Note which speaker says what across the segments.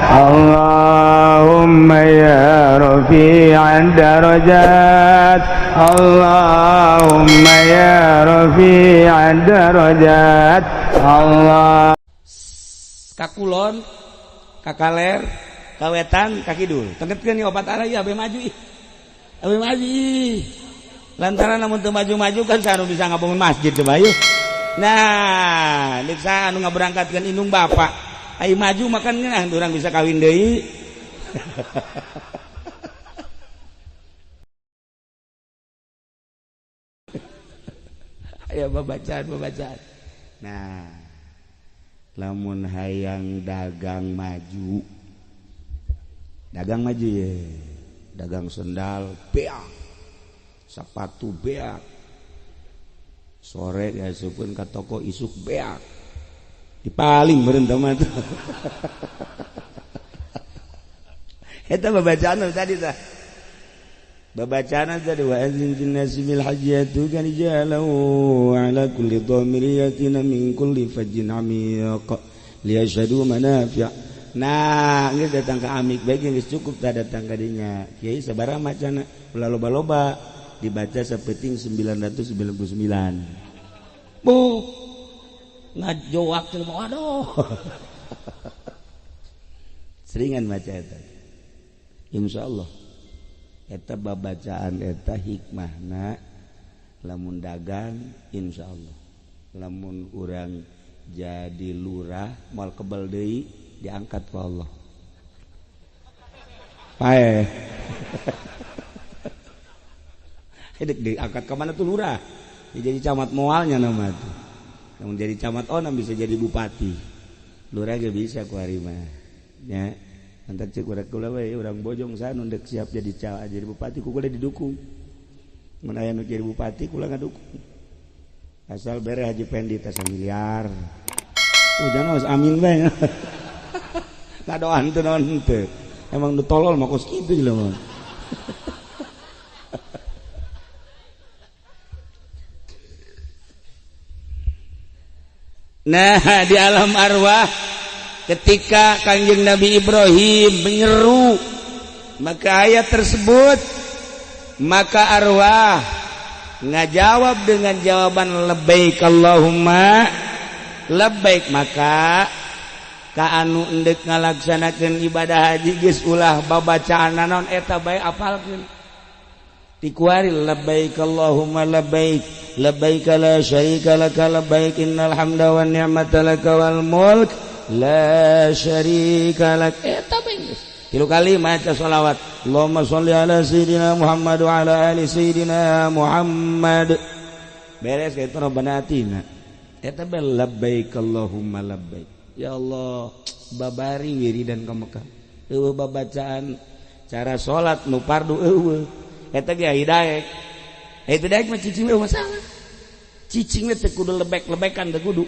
Speaker 1: Allahumma ya rafi'ad darajat, Allahumma ya rafi'ad darajat, Allah.
Speaker 2: Kakulon, kakaler, kawetan, kakidul. Tengetkeun ieu opat arah ieu abe maju ih. Abe maju ih. Lantaran lamun teu maju-maju kan saha nu bisa ngabangun masjid coba yeuh. Nah, deuk saha anu ngaberangkatkeun indung bapak. Ai maju makan ngeunah urang bisa kawin deui. Aya babacaan-babacaan. Nah, lamun hayang dagang maju, dagang maju ye, dagang sendal beak, sepatu beak, sore diasupkeun ka toko isuk beak, dipaling meureun teh mah. Eta babacaan tadi tah. Babacaan tadi wa azin fil nasi bil hajjatu kan jalau ala kulli dhamir yatina min kulli fajjin amiq liyashhadu manafi'. Nah, geus datang ka amik bae geus cukup tah datang ka dinya. Kiai sabaraha macana ulah loba-loba dibaca sapeting 999. Bu ngajoak teh waduh. Seringan maca eta. Insyaallah eta babacaan eta hikmahna lamun dagang insyaallah lamun urang jadi lurah moal kebel deui diangkat ku Allah pae. Dek diangkat ke mana tuh lurah ya, jadi camat moalnya nama tuh lamun jadi camat onam bisa jadi bupati lurah ge bisa ku ari mah nya. Antar cek urang kula we urang Bojong sana ndek siap jadi jadi bupati ku kula didukung. Mun aya nu jadi bupati kula ngadukung. Asal bere Haji Pendi teh miliar. Udah geus amin bae. Ngadoan teu naon teu. Emang nu tolol mah kos kitu jelema. Nah, di alam arwah ketika Kanjeng Nabi Ibrahim menyeru maka ayat tersebut, maka arwah ngajawab dengan jawaban labbaik Allahumma labbaik. Maka ka anu endek ngalaksanakeun ibadah haji geus ulah babacaan naon eta bae apalkeun tikuari labbaik Allahumma labbaik labbaik la syarika laka labbaik innal hamda wan ni'mata laka wal mulk la syarika lak. Eta bae geus tilu kali maca sholawat Allahumma sholli ala sayidina Muhammad wa ala ali sayidina Muhammad beres ka itu Rabbana atina eta bae labbaik Allahumma labbaik. Ya Allah babari wiridan ka Mekah eueuh babacaan cara salat nu fardu eueuh eta ge hidaek eta daek mah cicing eueuh masalah cicing teh kudu lebek-lebekan teh kudu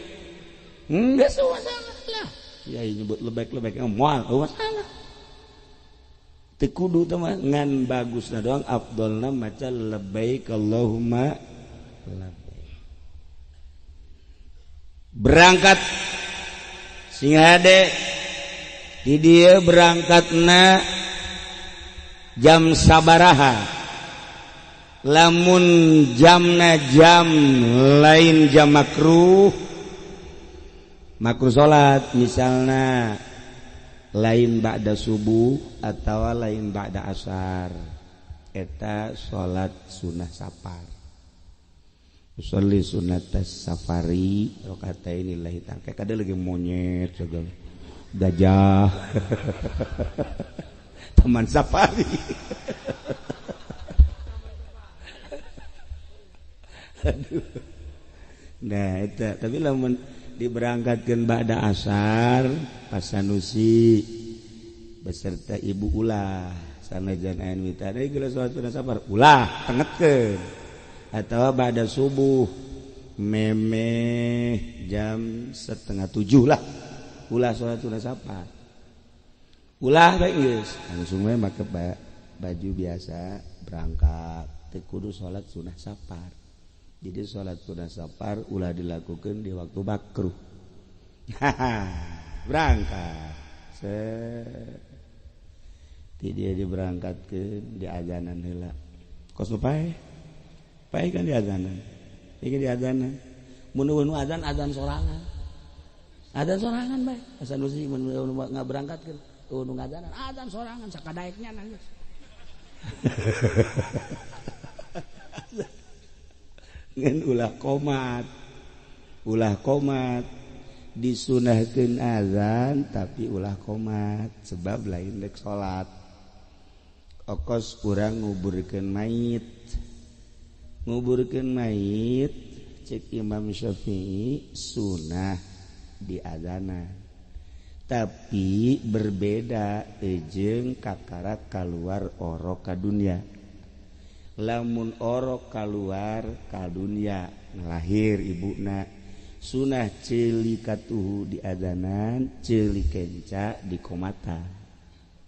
Speaker 2: geus masalah lah ya nyebut lebek-lebek moal eueuh masalah teu kudu teh mah ngan bagusna doang afdolna maca labbaik Allahumma labbaik. Berangkat sing hade di dieu berangkatna jam sabaraha lamun jamna jam lain jam makruh makruh salat misalna lain ba'da subuh atau lain ba'da asar eta salat sunah safar usolli sunat safari rakaataini lillahi ta'ala kada lagi monyet segala gajah teman safari. Aduh. Nah eta tapi lamun diberangkatkeun ba'da asar pas Sanusi beserta ibu ulah sanajan aya nu mita deui geus salat sunah safar ulah tengetkeun atawa ba'da subuh memeh jam 6:30 lah ulah salat sunah safar ulah bae geus langsung we make baju biasa berangkat teu kudu salat sunah safar. Jadi salat sunah safar ulah dilakukan di waktu makruh. Berangkat Ti dia diberangkatkeun diazanan heula. Kos pae. Pae kan diazanan. Iki diazanan. Mun nu azan azan sorangan. Azan sorangan bae. Asa nu sih mun ngaberangkatkeun nu ngazanan azan sorangan sakadaeknya nangis. Ngan ulah komat. Ulah komat. Disunahkeun azan tapi ulah komat sebab lain dek salat. Okos urang nguburkeun mayit. Nguburkeun mayit cek Imam Syafi'i sunah diazanan. Tapi berbeda jeung kakara kaluar orok ka dunya. Lamun orok kaluar ka dunya lahir ibuna sunah ceuli katuhu diadanan ceuli kenca di komata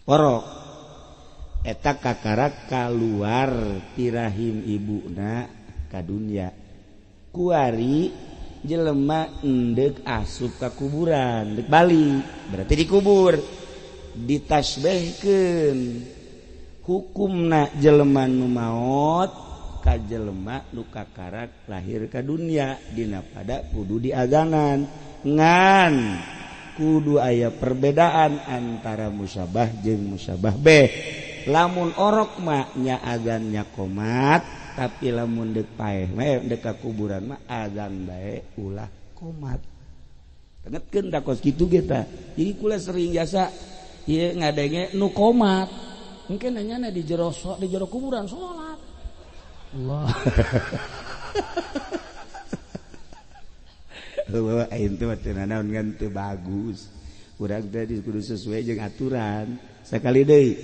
Speaker 2: orok eta kakara kaluar tirahim ibuna ka dunya kuari jelema endek asup ka kuburan dek balik berarti dikubur ditasbihkeun hukumna jelema nu maot ka jelema nu kakarak lahir ka dunya dina pada kudu diazanan ngan kudu aya perbedaan antara musyabah jeung musyabah beh. Lamun orok mah nya azannya komat tapi lamun deuk paeh mah deuk ka kuburan mah azan bae ulah komat. Tengetkeun da kos kitu ge tah. Jadi kula sering jasa ieu ngadenge nu komat mungkin nanya di jero di jero kuburan salat. Allah. Bawa aing teh teu nanaon ngan teu bagus. Urang teh kudu sesuai jeung aturan. Sakali deui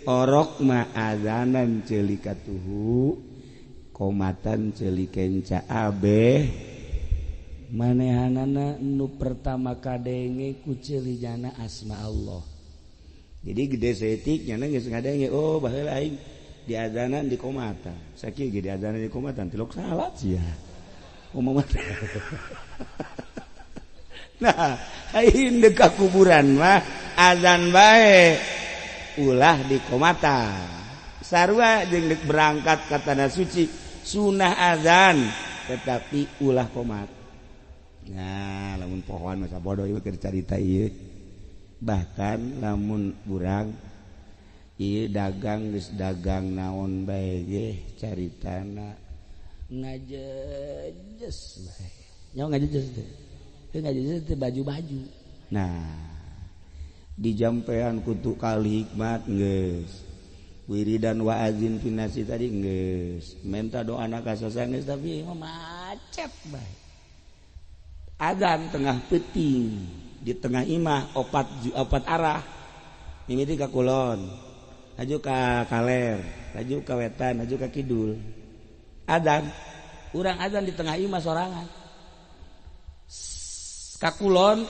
Speaker 2: orok mah azanan ceuli katuhu, komatan ceuli kenca abeh. Manehanana nu pertama kadenge ku ceuli jana asma Allah. Jadi gede saeutik nya geus ngadenge oh baheula aing diazanan di komatan. Sakieu ge diazanan di komatan tilok salat sia. Kumaha. Nah, aing deuk ka kuburan mah azan bae ulah di komatan. Sarua jeung deuk berangkat ka tanah suci sunah azan tetapi ulah komat. Nah, lamun pohoan masa bodoh ieu keur carita ieu. Bahkan lamun urang ieu dagang geus dagang naon bae ge caritana ngajejes bae. Nyawa ngajejes teh. Teu ngajejes teh baju-baju. Nah, dijampean kutu kali hikmat geus. Wiridan wa azin finasi tadi geus. Menta doana ka sasa geus tapi mah macet bae. Azan tengah peuting di tengah imah opat arah. Mimiti ka kulon, laju ka kaler, laju ka wetan, laju ka kidul. Adzan, urang adzan di tengah imah sorangan. Ka kulon,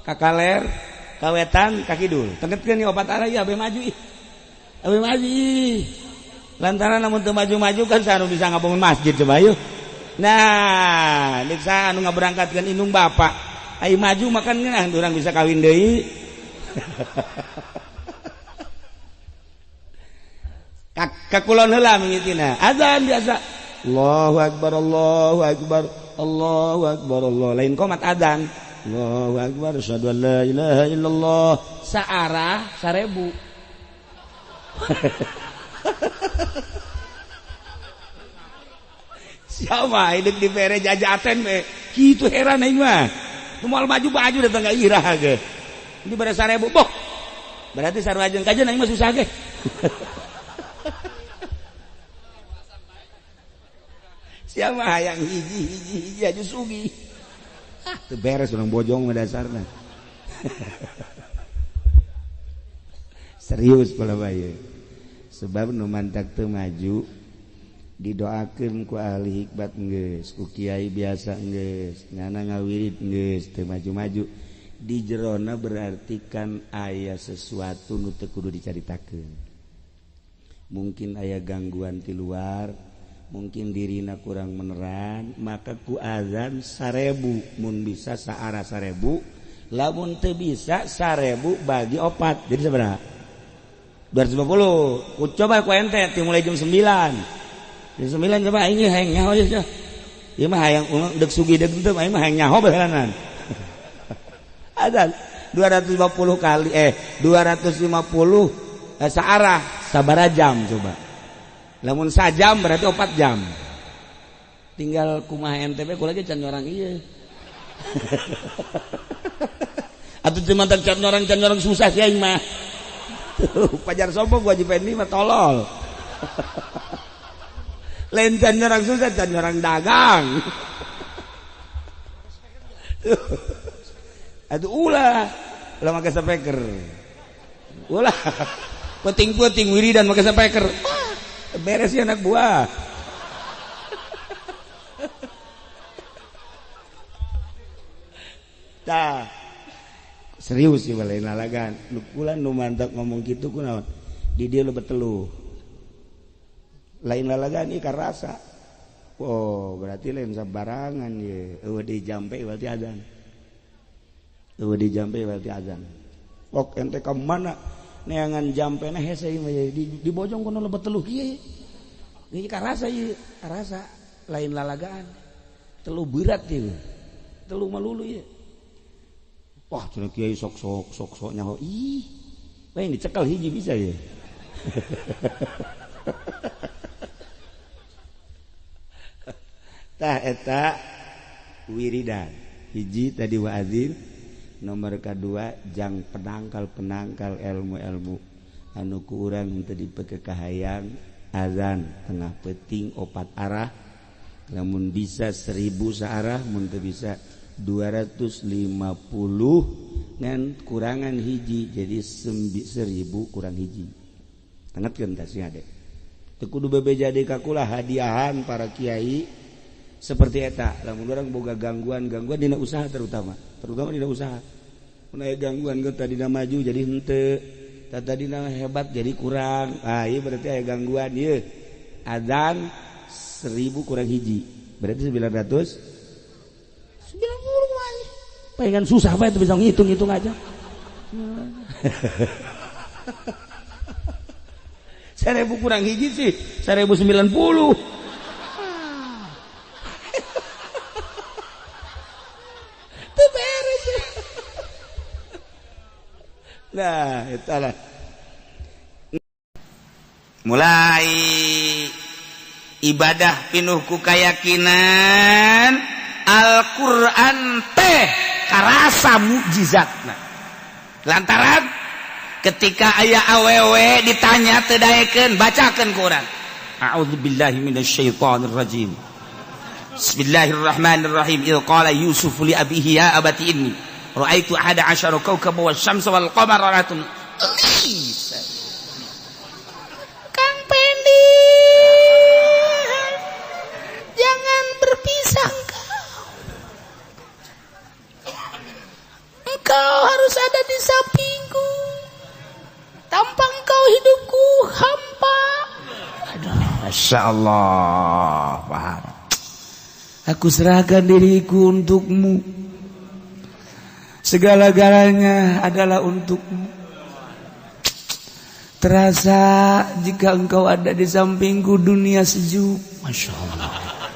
Speaker 2: ka kaler, ka wetan, ka kidul. Tengetkeun ieu opat arah ieu abe maju ih. Abe maju ih. Lantaran lamun teu maju-maju kan saha nu bisa ngabangun masjid coba yeuh. Nah, deuk saha anu ngaberangkatkeun indung bapak. Ai maju makan ngeunah urang bisa kawin deui. Kakulon heula mimitina. Azan biasa. Allahu akbar, Allahu akbar, Allahu akbar, Allah. Lain komat azan. Allahu akbar, asyhadu an la ilaha illallah. Saarah 1000. Siapa hidup dibere jajaten we. Kitu heran aing mah. Nu moal maju-maju datang ka irah ge. Ini bare 1000 boh. Berarti sarua jeung kajen aing mah susah ge. Siapa hayang hiji hiji hiji aja sugi. Ah, teu beres urang bojong mah dasarna. Serius pala bae. Sebab nu mantak teu maju didoakeun ku ahli hikmat geus, ku kiai biasa geus, ngana ngawirid geus teu maju-maju. Di jerona berarti kan aya sesuatu nu teu kudu dicaritakeun. Mungkin aya gangguan ti luar, mungkin dirina kurang meneran, maka ku azan 1000 mun bisa saara 1000, Lamun teu bisa 1000 bagi 4 jadi sabaraha? 250. Ku coba ku ente ti mulai jam 9. Jam 9 coba aing hayang nyaho ieu. Ieu mah hayang deuk sugih deuk teu aing mah hayang nyaho baheulanan. Ada 250 kali 250 saarah sabaraha jam coba. Lamun sajam berarti 4 jam. Tinggal kumaha ente we kula ge can nyorang ieu. Atuh cuma can nyorang susah sih aing mah. Pajar sombong wajib ini mah tolol. Lain can nyorang susah, can nyorang dagang. Atuh ulah, ulah make speaker. Ulah. Penting-penting wiridan make speaker. Beres ya anak buah. Tah. Serius sih lain lalagan. Nu kula nu mantap ngomong kitu kunaon? Di dieu lebet teluh. Lain lalagan ieu karasa. Oh, berarti lain sabarangan ye. Eueuh di jampe berarti azan. Eueuh di jampe berarti azan. Pok ente ka mana neangan jampena hese ieu mah di bojong kono lebet teluh kieu. Ieu karasa ieu, karasa lain lalagaan. Teluh berat ieu. Teluh malulu ieu. Wah, cenah kiai sok-sok sok-sok nyaho. Ih, lain dicekal hiji bisa ya. Tah eta wiridan. Hiji tadi wa'adzin, nomor kedua jang penangkal-penangkal ilmu-ilmu anu ku urang teu dipeke kahayang azan tengah peuting 4 arah. Lamun bisa 1000 saarah, mun teu bisa 250 ngan kurangan hiji jadi 1000 kurang hiji. Tangetkeun tah sing ade. Teu kudu bebeja deui ka kula hadiahan para kiai seperti eta. Lamun urang boga gangguan-gangguan dina usaha terutama dina usaha. Mun aya gangguan ge tadina maju jadi henteu, tadina hebat jadi kurang. Ah ieu berarti aya gangguan ieu. Azan 1000 kurang hiji berarti 990. Pengen susah bae itu bisa ngitung-ngitung aja. 1000 kurang hiji sih 1090. Teu beres. Nah, itulah. Mulai ibadah pinuh ku keyakinan Al-Qur'an teh karasa mukjizatna. Lantaran ketika aya awewe ditanya teu daekeun, bacakeun Quran. A'udzubillahi minasyaitonir rajim. Bismillahirrahmanirrahim. Idz qala Yusuf li abihi ya abati inni ra'aitu ahada asyara kawkaban wasyamsa wal qamara ra'atun.
Speaker 3: Kang Pendi, jangan berpisah engkau harus ada di sampingku. Tanpa engkau hidupku hampa.
Speaker 2: Aduh, Masya Allah. Paham. Aku serahkan diriku untukmu. Segala-galanya adalah untukmu. Terasa jika engkau ada di sampingku dunia sejuk. Masya Allah.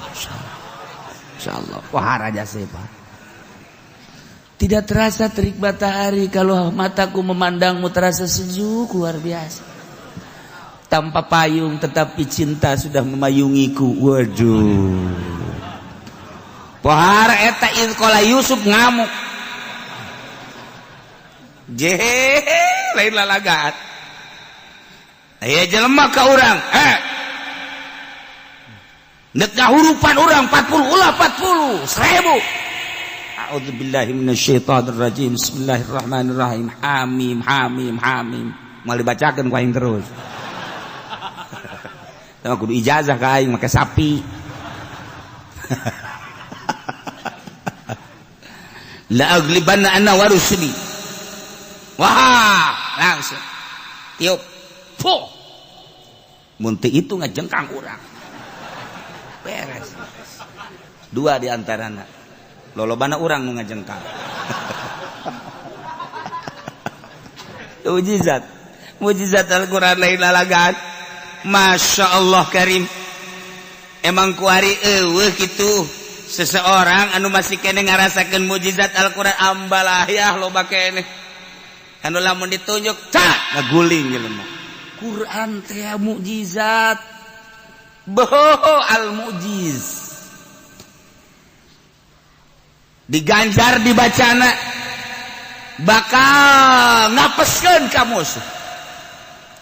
Speaker 2: Masya Allah. Masya Allah. Wah, raja sepa.
Speaker 3: Tidak terasa terik matahari kalau mataku memandangmu terasa sejuk luar biasa.
Speaker 2: Tanpa payung tetapi cinta sudah memayungiku. Waduh. Pohara eta idz qala Yusuf ngamuk. Jehe, lain lalagaan. Aya jelema ka urang, Nek ngahurupan urang 40 ulah 40, 1000. A'udzubillahi minasyaitonirrajim. Bismillahirrahmanirrahim. Hamim hamim hamim. Moal dibacakeun ku aing terus. Tah kudu ijazah ka aing make sapi. La aglibanna ana wa rusuli. Wah, langsung tiup. Puh. Mun teu itu ngajengkang urang. Beres. Dua di antarana. Lolobana urang nu ngajengkang. Mujizat. Mujizat Al-Quran lain lalagan. Masya Allah Karim. Emang kuari eueuh kitu seseorang anu masih kene ngarasakeun mujizat Al-Quran, ambalayah loba kene. Anu lamun ditunjuk cak ngaguling jelema.
Speaker 3: Quran teh mukjizat.
Speaker 2: Boho al mujiz. Diganjar dibacana bakal ngapeskeun ka musuh.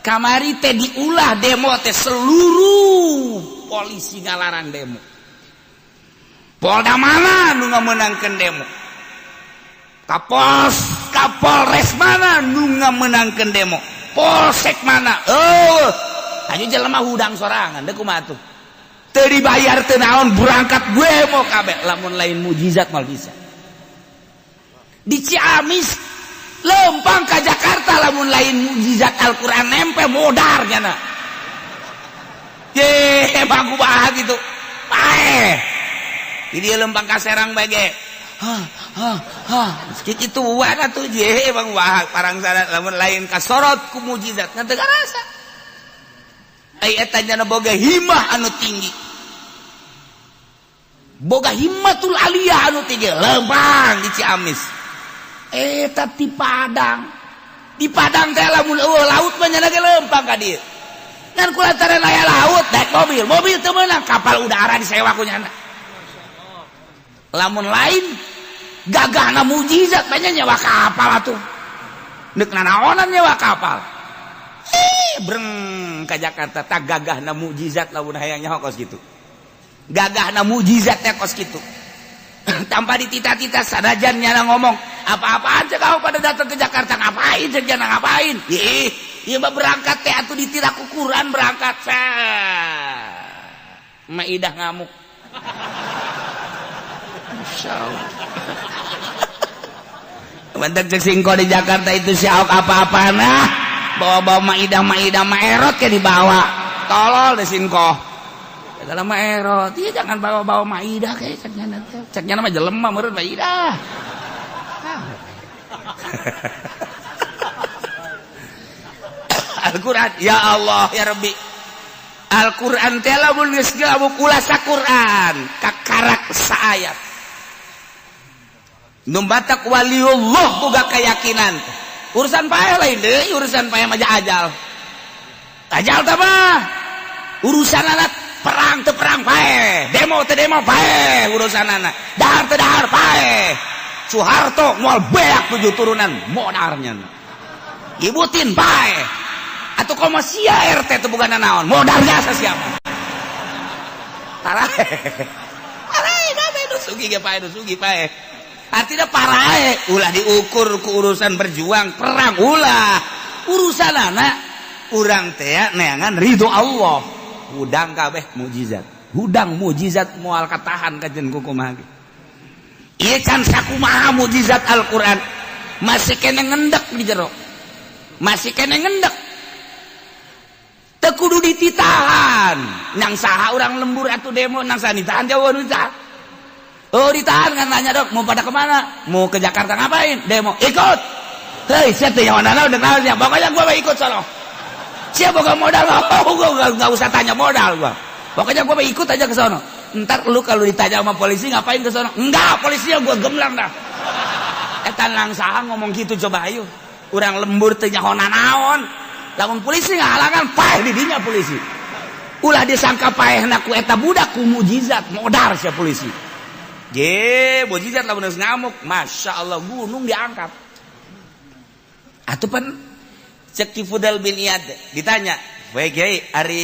Speaker 3: Kamari teh diulah demo teh, seluruh polisi ngalarang demo.
Speaker 2: Polda mana nu ngamenangkeun demo? Kapolres, Kapolres mana nu ngamenangkeun demo? Polsek mana? Oh, hanya jelema hudang sorangan deh, kumaha tuh? Teu dibayar, teu naon, berangkat gue mau kabeh. Lamun lain mujizat mal bisa.
Speaker 3: Di Ciamis lempang ke Jakarta, lamun lain mujizat Al-Quran nempe modar nyana.
Speaker 2: Ye, emang kumaha gitu. Paeh. Di dia lempang ka Serang bage.
Speaker 3: Ha ha ha.
Speaker 2: Meski itu wana tuh je emang wah parang sana lamun lain kasorot ku mujizat ngan teu karasa. Ai eta nyana boga himah anu tinggi. Boga himmatul aliyah anu tinggi lempang di Ciamis.
Speaker 3: Eta di Padang.
Speaker 2: Di Padang teh lamun eueuh laut mah nyana ge lempang ka dieu. Ngan kulantaran aya laut naik mobil, mobil teu meunang, kapal udara disewa ku nyana. Lamun lain gagahna mujizat banyak nyewa kapal atuh. Neuk nanaonan nyewa kapal. Eh, breng ka Jakarta tak gagahna mujizat lamun hayang nyaho kos kitu. Gagahna mujizat teh kos kitu. Tanpa ditita-tita sanajan nyana ngomong apa-apaan cek kau pada datang ke Jakarta, ngapain cek nyana, ngapain? Ih, ieu mah berangkat teh atuh ditira ku Quran berangkat. Maidah ngamuk. Masya Allah. Bentar cek singko di Jakarta itu si Ahok apa-apa nah bawa-bawa Maidah, Maidah Maerot kayak dibawa, tolol deh singko.
Speaker 3: Kalau Maerot iya jangan bawa-bawa Maidah kayak ceknya nanti, ceknya nama jelema meureun Maidah.
Speaker 2: Al-Quran ya Allah ya Rabbi. Al-Quran teh lamun geus ngamuk ulah saquran kakarak saayat. Nu batak waliullah boga keyakinan. Urusan paeh lain deui, urusan paeh mah ajal. Ajal teh mah. Urusan anak perang teu perang paeh, demo teu demo paeh, urusan anak. Dahar teu dahar paeh. Soeharto moal beak 7 turunan modarnya. Ibutin paeh. Atuh komo sia RT teu boga nanaon, modal jasa siapa? Parae. Parae kabeh nu sugih ge paeh, nu sugih paeh. Artinya parae ulah diukur ku urusan berjuang perang ulah. Urusan anak urang teh neangan ridho Allah. Hudang kabeh mujizat. Hudang mujizat moal katahan kajen ku kumaha ge. Ieu can sakumaha mujizat Al-Qur'an. Masih kene ngendek di jero. Masih kene ngendek. Teu kudu dititahan. Nang saha urang lembur atuh demo, nang saha ditahan jauh ditahan. Oh ditahan kan nanya dok, mau pada kemana? Mau ke Jakarta ngapain? Demo. Ikut. Hei, siapa yang mana udah kenal siapa? Pokoknya gua mau ikut sono. Siapa gak modal? Oh, gua nggak usah tanya modal gua. Pokoknya gua mau ikut aja ke sono. Ntar lu kalau ditanya sama polisi ngapain ke sono? Enggak, polisinya gua gemlang dah. Eta nang saha ngomong gitu coba ayo. Urang lembur teu nyaho nanaon. Lamun polisi ngahalangan paeh di dinya polisi. Ulah disangka paehna ku eta budak ku mujizat modar sia polisi. Je, mujizat lamun geus ngamuk, Masya Allah gunung diangkat. Atuh pan cek Ki Fudal bin Iyad ditanya, "Baik Kiai, ari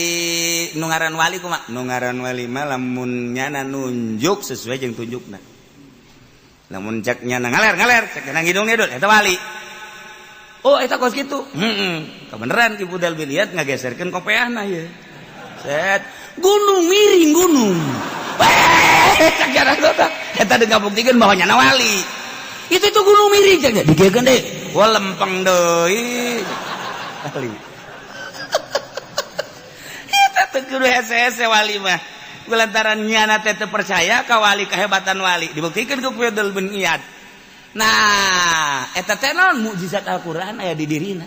Speaker 2: nu ngaran wali kumaha?" Nu ngaran wali mah lamun nyana nunjuk sesuai jeung tunjukna. Lamun cek nyana ngaler-ngaler, cek nyana ngidung ngidul eta wali. Oh, eta kos kitu. Heeh. Kebeneran Ki Fudal bin Iyad ngageserkeun kopeahna ieu. Set, gunung miring gunung. Weh, cek nyana teh. Eta deung ngabuktikeun bahwa nyana wali. Itu tuh gunung miring cek digegeun deui. Wah lempeng deui. Wali. Eta teu kudu hese-hese wali mah. Lantaran nyana teh teu percaya ka wali, kehebatan wali dibuktikan ku Fudal bin Iyad. Nah, eta teh naon mukjizat Al-Qur'an aya di dirina.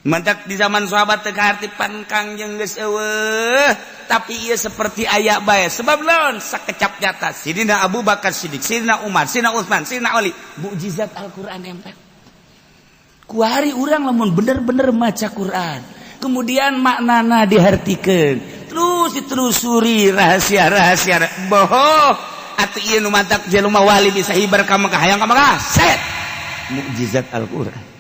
Speaker 2: Mantak di zaman sahabat teu kaharti pan Kangjeng geus eueuh, tapi ieu seperti aya bae. Sebab naon? Sakecap nyata Sidina Abu Bakar Siddiq, Sidina Umar, Sidina Utsman, Sidina Ali, mukjizat Al-Qur'an nempel. Kuari urang lamun bener-bener maca Quran, kemudian maknana dihartikeun, terus ditelusuri rahasia-rahasia. Boho atuh ieu nu mantak jelema wali bisa hiber ka Mekah, hayang ka Mekah, set mukjizat Al-Qur'an.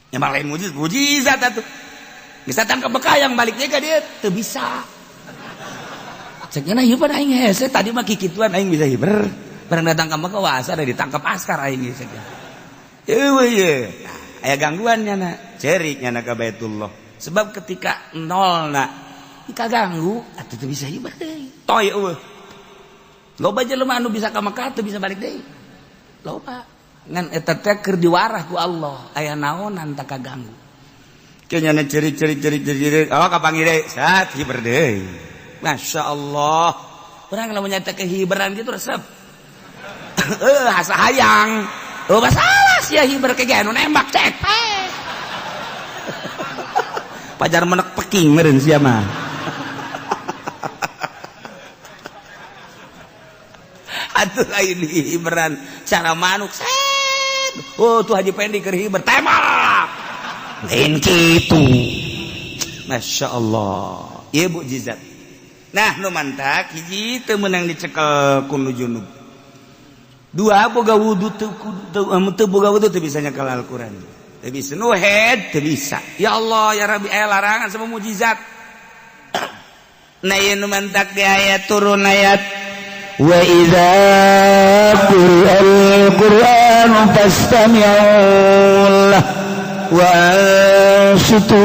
Speaker 2: Emang lain mujizat, mujizat atuh. Bisa tangkap Mekah yang baliknya ke dia teu bisa. Cek nya ieu pada aing hese tadi mah kikituan aing bisa hiber. Barang datang ke Mekah wah asa ditangkap askar aing geus. Eueuh ye. Nah, aya gangguan nyana, cerik nyana ka Baitullah. Sebab ketika nol na kaganggu atuh teu bisa hiber deui. Toy eueuh. Loba jelema anu bisa ka Mekah teu bisa balik deui. Loba. Ngan eta teh keur diwarah ku Allah, aya naonan tak kaganggu. Kayaknya ceri ceri ceri ceri ceri, oh kapanggih deui, sat hiber deui. Masya Allah. Urang lamun nyata kehiberan gitu resep. Eh, asa hayang. Oh, masalah sia hiber ke anu nembak cek. Pajar menek peking meureun sia mah. Atuh lain hiberan cara manuk set. Oh tuh Haji Pendi keur hiber tembak. Lain kitu. Masya Allah. Ieu mukjizat. Nah nu mantak hiji teu meunang dicekel ku nu junub. Dua boga wudu teu teu boga wudu teu bisa nyekel Al-Qur'an. Teu bisa nu head teu bisa. Ya Allah ya Rabbi aya larangan sama mukjizat. Nah ieu nu mantak di ayat turun ayat
Speaker 1: wa idza quri'al qur'anu fastami'u lahu wa ansitu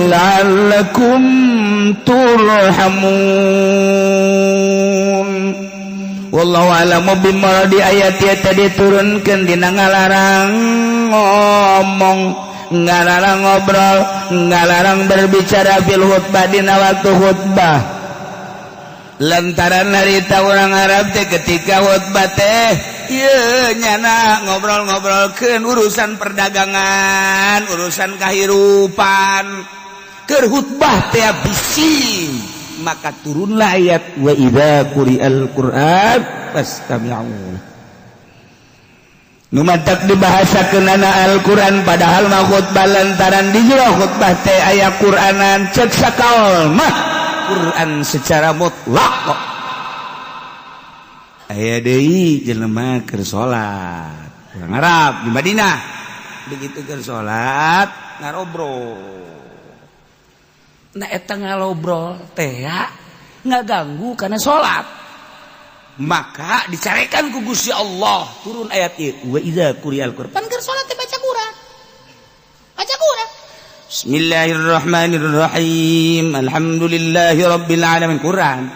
Speaker 1: la'allakum turhamun.
Speaker 2: Wallahu a'lamu bimuradi ayat ieu tadi diturunkeun dina ngalarang ngomong, ngalarang ngobrol, ngalarang berbicara fil khutbah dina waktu khutbah. Lantaran harita orang Arab teh ketika khutbah teh ieu nyana ngobrol-ngobrolkeun urusan perdagangan, urusan kahirupan. Keur khutbah teh bising, maka turunlah ayat wa idza quri'al Qur'an fastami'u. Nu mantak dibahasakeunana Al-Qur'an padahal mah khutbah lantaran di jero khutbah teh aya Qur'anan cek sakaol mah Quran secara mutlak kok. Aya deui jelema keur salat urang Arab di Madinah, begitu keur salat ngarobrol. Nah eta ngalobrol teh ngaganggu karena salat, maka dicarekan ku Gusti Allah turun ayat ieu wa idza quri'al Qur'an pan keur salat teh baca Quran, baca Quran. Bismillahirrahmanirrahim. Alhamdulillahi rabbil alamin. Quran.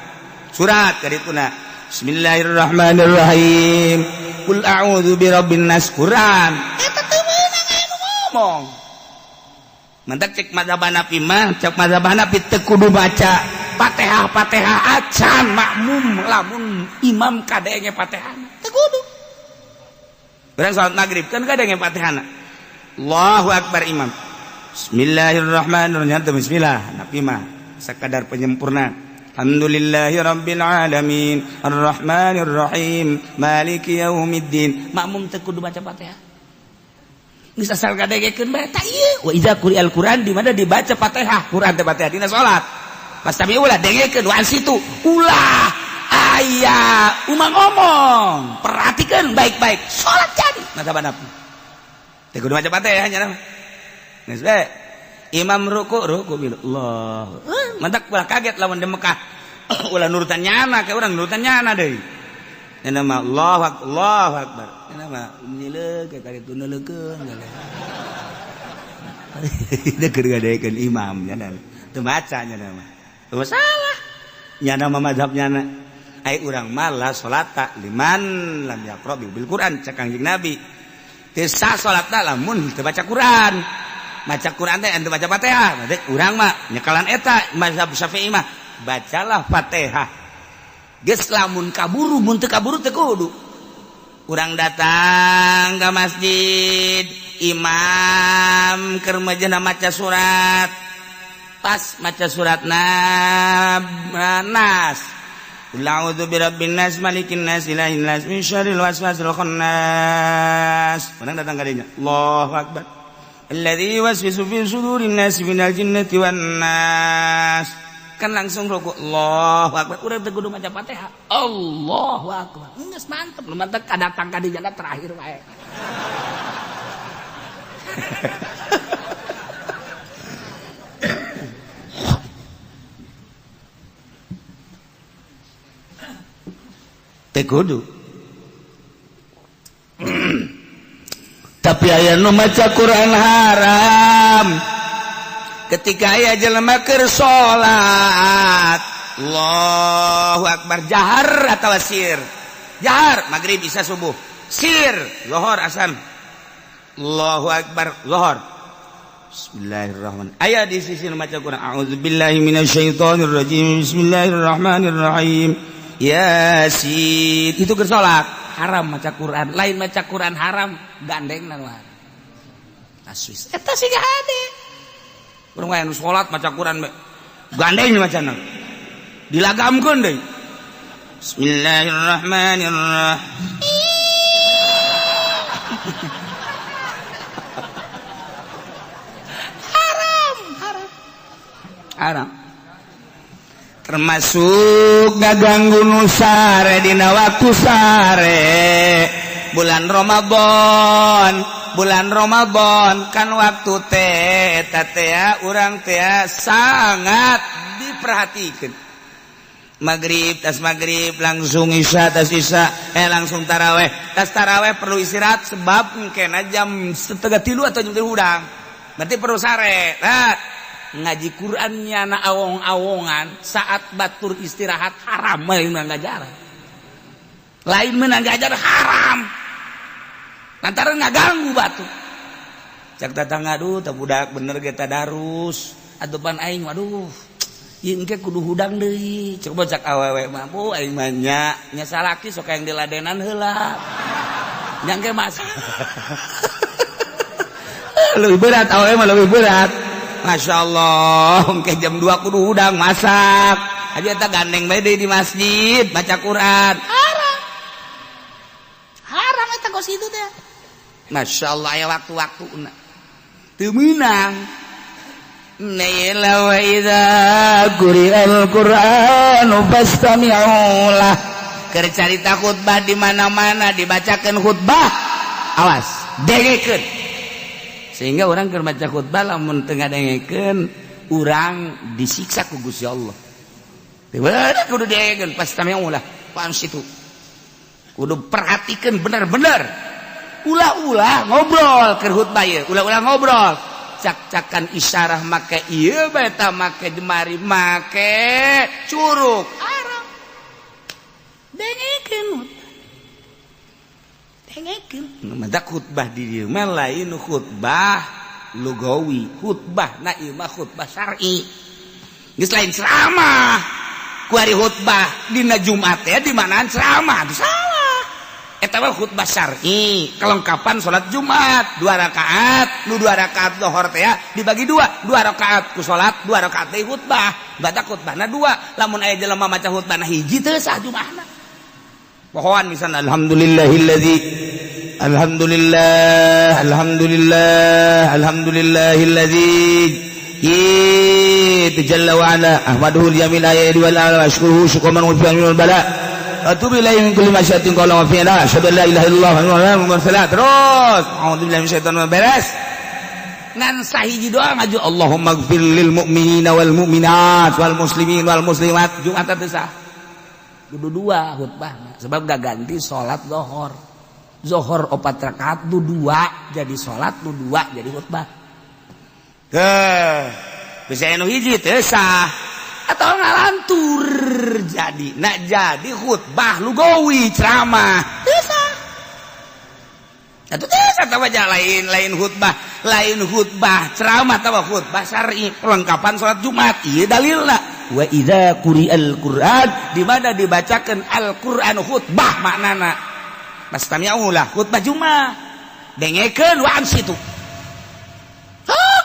Speaker 2: Surat kadituna. Bismillahirrahmanirrahim. Qul a'udzu birabbin nas. Quran. Eta teu meunang aya nu ngomong. Mantak cek mazhab Hanafi mah, cek mazhab Hanafi teu kudu baca Fatihah Fatihah acan makmum lamun imam kadenge Fatihah. Teu kudu. Urang salat maghrib kan kadenge Fatihahna. Allahu akbar imam. Bismillahirrahmanirrahim. Bismillah. Nabi mah sekadar penyempurna. Alhamdulillahi rabbil alamin, arrahmanir rahim, maliki yaumiddin. Makmum teu kudu baca Fatihah. Geus asal kadengekeun bae tah ieu. Wa idza quri'al Qur'an di mana dibaca Fatihah, Qur'an teh Fatihah dina salat. Pasti ulah dengekeun wa situ. Ulah aya umang ngomong. Perhatikan baik-baik. Salat jadi. Mazhab Hanafi. Teu kudu baca Fatihah nya mah. Geus bae. Imam ruku ruku bil Allah. Mantak ulah kaget lamun di Mekah. Ulah nurutan nyana kayak urang nurutan nyana deui. Nya mah Allahu akbar, Allahu akbar. Nya mah nyileuk ka kaditu neuleukeun. Dia keur ngadekeun imam nya teu maca nya mah. Teu masalah. Nyana mah mazhab nyana. Ai urang mah la salata liman lam yaqra bil Quran cek Kangjeng Nabi. Teu sah salatna lamun teu baca Quran. Baca Quran teh ente baca Fatihah. Berarti urang mah nyekalan eta mazhab Syafi'i mah bacalah Fatihah. Geus lamun kaburu mun teu kaburu teu kudu. Urang datang ke masjid Imam keur majana maca surat, pas maca surat Nas, Qul a'udzu birabbin nas, malikin nas, ilahin nas, min syarril waswasil khannas. Urang datang ka dinya, Allahu akbar. Alladzi yuwaswisu fi sudurin nas minal jinnati wan nas. Kan langsung ruku, Allahu akbar. Urang teu kudu maca Fatihah.
Speaker 3: Allahu akbar. Geus mantep, lu mantep kadatang ka dinya terakhir wae.
Speaker 2: Teu kudu. Tapi aya nu maca Quran haram. Ketika aya jelema keur salat, Allahu akbar, jahar atawa sir? Jahar maghrib, isya, subuh. Sir zuhur, asar. Allahu akbar zuhur. Bismillahirrahmanirrahim. Aya di sisi nu maca Quran, a'udzubillahi minasyaitonir rajim. Bismillahirrahmanirrahim. Yasin. Itu keur salat
Speaker 3: haram maca Quran, lain maca Quran haram, gandeng na nu haram. Aswis eta siga hade.
Speaker 2: Urang aya nu salat maca Quran gandeng macana. Dilagamkeun deui. Bismillahirrahmanirrahim.
Speaker 3: Haram, haram.
Speaker 2: Haram. Termasuk ngaganggu nu sare dina waktu sare bulan Ramadan. Bulan Ramadan kan waktu teh eta teh urang teh sangat diperhatikan. Maghrib tas maghrib langsung isya, tas isya langsung taraweh, tas taraweh perlu istirahat sebab kena jam 2:30 atau jam 3 hudang, berarti perlu sare. Nah,
Speaker 3: ngaji Qurannya na awong-awongan saat batur istirahat haram, lain menang ngajar, lain menang ngajar haram, lantaran ngaganggu batu.
Speaker 2: Cak tetangga, aduh teu budak bener ge tadarus atupan aing, waduh ieu engke kudu hudang deui. Coba cak awewe mah, bu aing mah nya nya salaki sok yang diladenan heula nya engke mas. Lebih berat awewe mah, lebih berat. Masya Allah, engke jam 2 kudu hudang masak aja, eta gandeng bae deui di masjid baca Quran.
Speaker 3: Haram, haram eta kos itu teh.
Speaker 2: Masya Allah, aya waktu-waktuna teu meunang. Naila wa idza quri'al Qur'anu fastami'u lah. Keur carita khutbah di mana-mana dibacakeun khutbah, awas dengekeun. Sehingga orang keur maca khutbah lamun teu ngadengekeun urang disiksa ku Gusti Allah. Teu bener, kudu dengekeun, fastami'u lah. Situ kudu perhatikeun bener-bener. Ulah-ulah ngobrol keur khutbah ieu, ulah-ulah ngobrol. Cak-cakan isyarah make ieu bae, ta make jemari, make curug.
Speaker 3: Haram. Dengekeun. Dengekeun.
Speaker 2: Mata khutbah di dieu mah lain khutbah lugawi, khutbah na ieu mah khutbah syar'i. Geus lain ceramah. Kuari khutbah dina Jumat teh di manaan ceramah, itu salah. Eta mah khutbah syar'i, kelengkapan salat Jumat, 2 rakaat, nu 2 rakaat zuhur teh dibagi 2, 2 rakaat ku salat, 2 rakaat teh khutbah. Baca khutbahna 2, lamun aya jelema maca khutbahna hiji teu sah Jumatna. Pohoan misalna alhamdulillahillazi alhamdulillah alhamdulillah alhamdulillahillazi jalla wa ala ahmaduhu al-jamil ayati wal ala ashkuruhu syukran wa fi al bala atubu ilaihi min kulli masyatin qala wa fi'la asyhadu an la ilaha illallah wa anna muhammadan terus a'udzu billahi minasyaitonir rajim beres ngan sahiji doa ngaju Allahumma ighfir lil mu'minina wal mu'minat wal muslimin wal muslimat. Jumat teu sah,
Speaker 3: kudu 2 khutbah sebab gak ganti salat zuhur. Zuhur 4 rakaat nu 2 jadi salat, nu 2 jadi khutbah.
Speaker 2: Heh, bisa nu hiji teu sah atau ngalantur jadi nak jadi khutbah lugawi ceramah teu sah. Atuh teu sah tawa lain lain khutbah, lain khutbah ceramah tawa khutbah syar'i kelengkapan salat Jumat. Ieu dalilna wa idza quri'al Qur'an, di mana dibacakeun Al-Qur'an khutbah maknana fastami'u lah khutbah Jumat.
Speaker 3: Dengekeun wa ansitu.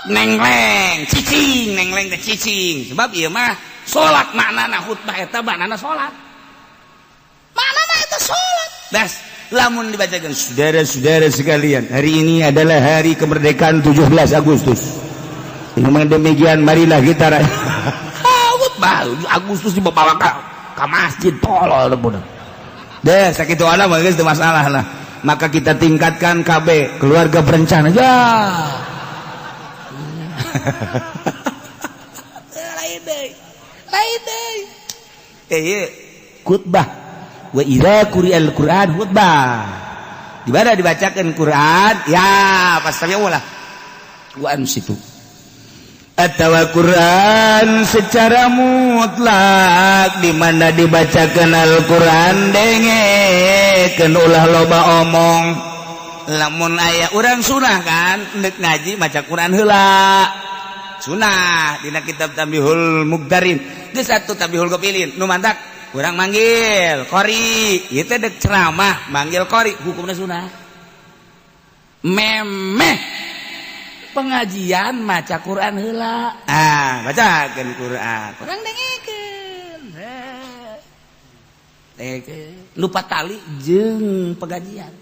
Speaker 3: Nengleng, cicing, nengleng teh cicing. Sebab ieu mah salat maknana khutbah eta maknana salat. Maknana eta salat. Das, lamun dibacakeun
Speaker 1: saudara-saudara sekalian, hari ini adalah hari kemerdekaan 17 Agustus. Memang demikian, marilah kita
Speaker 3: khutbah Agustus dibawa ka masjid tolol budak.
Speaker 1: Deh, sakitu ana mah geus teu masalah lah. Maka kita tingkatkan KB, keluarga berencana. Ya.
Speaker 3: Lain deui. Lain deui.
Speaker 1: Eh, khutbah. Wa idza quri'al Qur'an khutbah. Di mana dibacakan Quran, ya pasti ulah. Wa ansitu. Atawa Quran secara mutlak di mana dibacakan Al-Quran dengekeun ulah loba omong.
Speaker 3: Lamun aya urang sunah kan nek ngaji maca Quran heula. Sunah dina kitab Tambihul Mugdarin. Geus atuh Tambihul Gopilin nu mantak urang manggil qori, ieu teh dek ceramah manggil qori hukumna sunah. Memeh pengajian maca Quran heula.
Speaker 1: Ah, bacakeun Quran.
Speaker 3: Urang dengekeun. Dengekeun. Lupa tali jeung pengajian.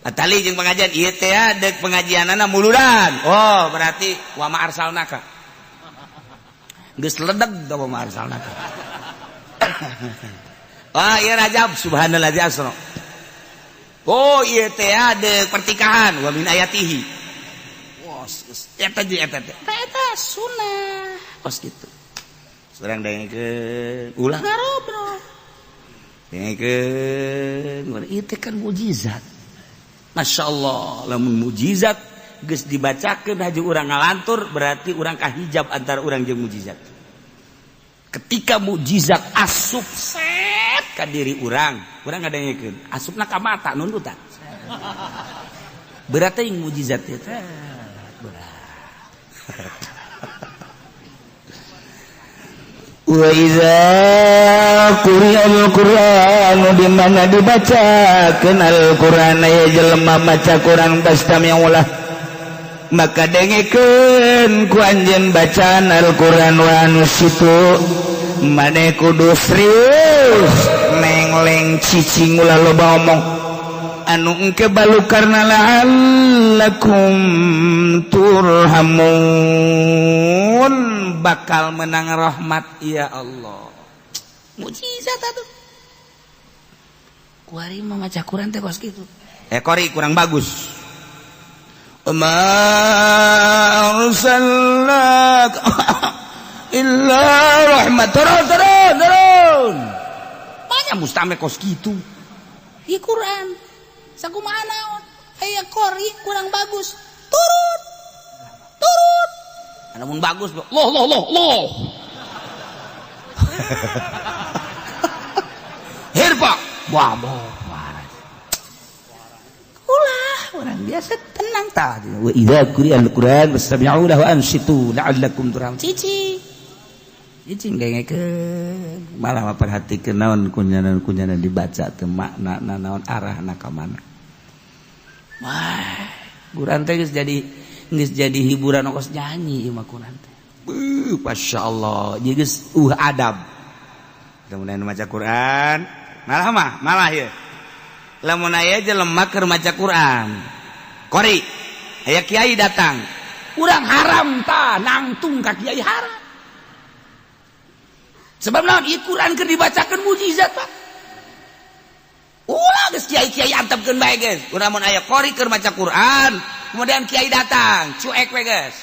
Speaker 1: Tali jeung pengajian ieu teh dek pengajianana muludan. Oh, berarti wa ma arsalnaka.
Speaker 3: Geus ledeg da wa ma arsalnaka.
Speaker 1: Wah, ieu Rajab subhanallazi asra. Oh, ieu teh dek pertikahan wa min ayatihi.
Speaker 3: Eta jeung eta teh. Eta sunah. Kos kitu.
Speaker 1: Urang dengekeun ulah
Speaker 3: ngarobrol.
Speaker 1: Dengekeun
Speaker 3: ieu teh kan mukjizat. Masya Allah, lamun mukjizat geus dibacakeun haji urang ngalantur berarti urang kahijab antara urang jeung mukjizat. Ketika mukjizat asup set ka diri urang, urang ngadengekeun, asupna ka mata nundutan. Berarti yang mukjizat teh berat.
Speaker 1: Wa iza quri'al Qur'anu di mana dibacakeun Al-Qur'an aya jelema maca Qur'an fastami'ulah maka dengekeun ku anjeun bacaan Al-Qur'an wa ansitu maneh kudu serius nengleng cicing ulah loba omong anu engke balukarna la'allakum turhamun
Speaker 3: bakal menang rahmat ya Allah. Mukjizat atuh. Kuari mah maca Quran teh kos kitu.
Speaker 1: Kori kurang bagus. Ma arsalnak illa rahmat. Turun turun turun.
Speaker 3: Banyak mustame kos kitu.
Speaker 4: Di Quran sakumaha naon aya kori kurang bagus. Turun. Turun.
Speaker 3: Namun bagus loh loh loh loh. Hirpa. Wah,
Speaker 4: ulah orang biasa tenang
Speaker 1: tah. Wa idza quri'al Qur'an fastami'u lahu ansitu la'allakum turhamun.
Speaker 4: Cici.
Speaker 1: Cicing dengekeun. Malah perhatikeun naon kunyana-kunyana dibaca teh makna naon arahna ka mana.
Speaker 3: Wah, Quran teh geus jadi hiburan ongkos nyanyi ieu mah Quran teh.
Speaker 1: Beuh, masyaallah. Jadi geus adab. Kemudian maca Quran, malah mah, malah ieu. Lamun aya jelema keur maca Quran. Qori, aya kiai datang.
Speaker 3: Urang haram ta nangtung ka kiai haram. Sebab naon ieu Quran keur dibacakeun mukjizat, Pak.
Speaker 1: Ulah geus kiai-kiai antepkeun bae geus. Urang mun aya qori keur maca Quran, kemudian kiai datang, cuek we geus.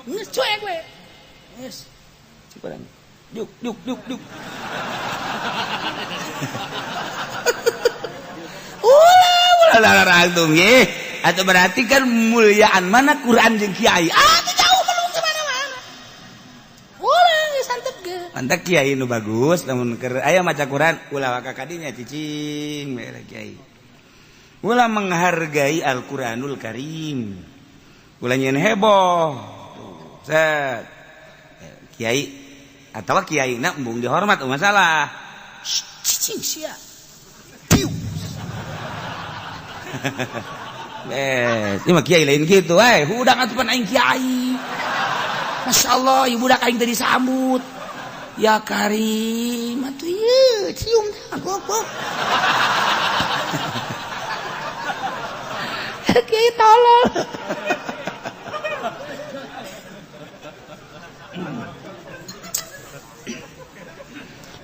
Speaker 4: Geus cuek we.
Speaker 1: Geus. Cukuran. Duk duk duk duk. Ulah ulah langsung ye. Atau berarti kan muliaan mana Quran jeung kiai?
Speaker 4: Ah, teu jauh belum ke mana-mana. Ulah geus antep ge.
Speaker 1: Mantap kiai nu bagus lamun keur aya maca Quran ulah waka kadinya cicing we kiai. Ulah menghargai Al-Qur'anul Karim. Ulah nyeun heboh. Tuh, set. Kiai atau kiai na embung dihormat masalah.
Speaker 4: Cicing sia.
Speaker 1: Piu. Eh, ini mah kiai lain gitu, eh, hudang atuh pan aing kiai. Masya Allah, ibu budak aing tadi disambut. Ya Karim, atuh ieu cium dah, goblok. Kiai tolol.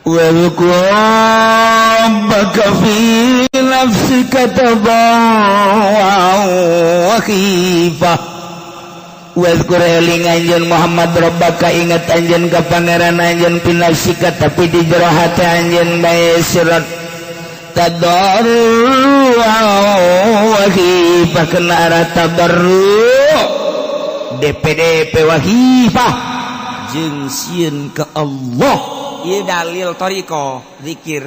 Speaker 2: واذكر ربك في نفسك تضرعا وخيفة واذkur eling anjeun Muhammad rabbaka ingat anjeun ka pangeran anjeun fi nafsika tapi di jero hate anjeun bae sirat tadarru'a wa khifah kena arah tadarru DPDP wa khifah
Speaker 1: jeung sieun ka Allah. Ieu dalil thariqah zikir,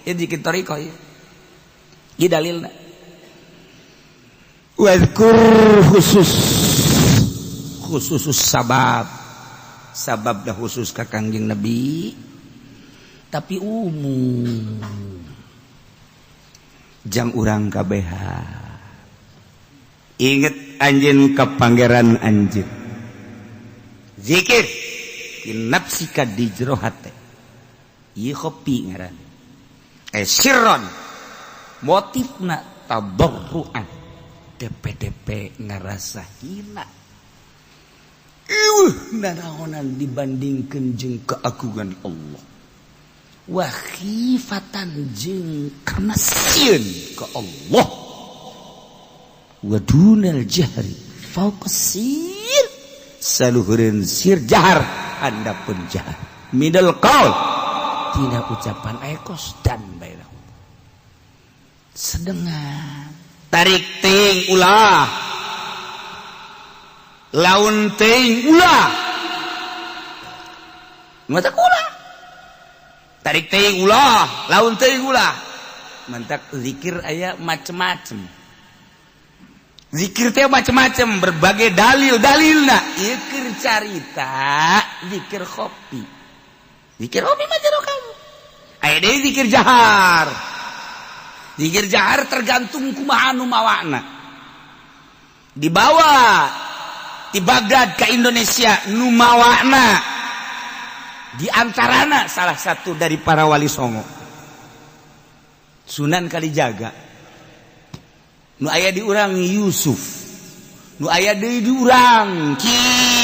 Speaker 1: ieu zikir thariqah ieu. Ieu dalilna.
Speaker 2: Wadhkur khusus
Speaker 1: khusus sabab. Sabab dah khusus ka Kangjeng Nabi tapi umum.
Speaker 2: Jang urang kabeha. Inget anjeun ka pangeran anjeun.
Speaker 1: Zikir nafsika di jero hate. Ieu khopi ngaran. Sirron motifna tadarruan. DPDP ngarasa hina. Ieuh naraonan dibandingkeun jeung keagungan Allah. Wa khifatan jeung karena sieun ka Allah. Wa dunal jahri fauqa sir.
Speaker 2: Saluhureun sir jahar handapun jahar.
Speaker 1: Middle qaul tina ucapan ekos dan bae sedengan
Speaker 2: tarik ting ulah laun ting ulah
Speaker 1: mata ulah
Speaker 2: tarik ting ulah laun ting ulah
Speaker 1: mantak zikir aya macem-macem zikir teh macem-macem berbagai dalil-dalilna ieu keur carita zikir khopi zikir khopi mah jero kamu aya deui zikir jahar. Zikir jahar tergantung kumaha anu mawana. Dibawa di Baghdad ke Indonesia nu mawana di antarana salah satu dari para wali songo Sunan Kalijaga nu aya di urang Yusuf nu aya deui di urang kitu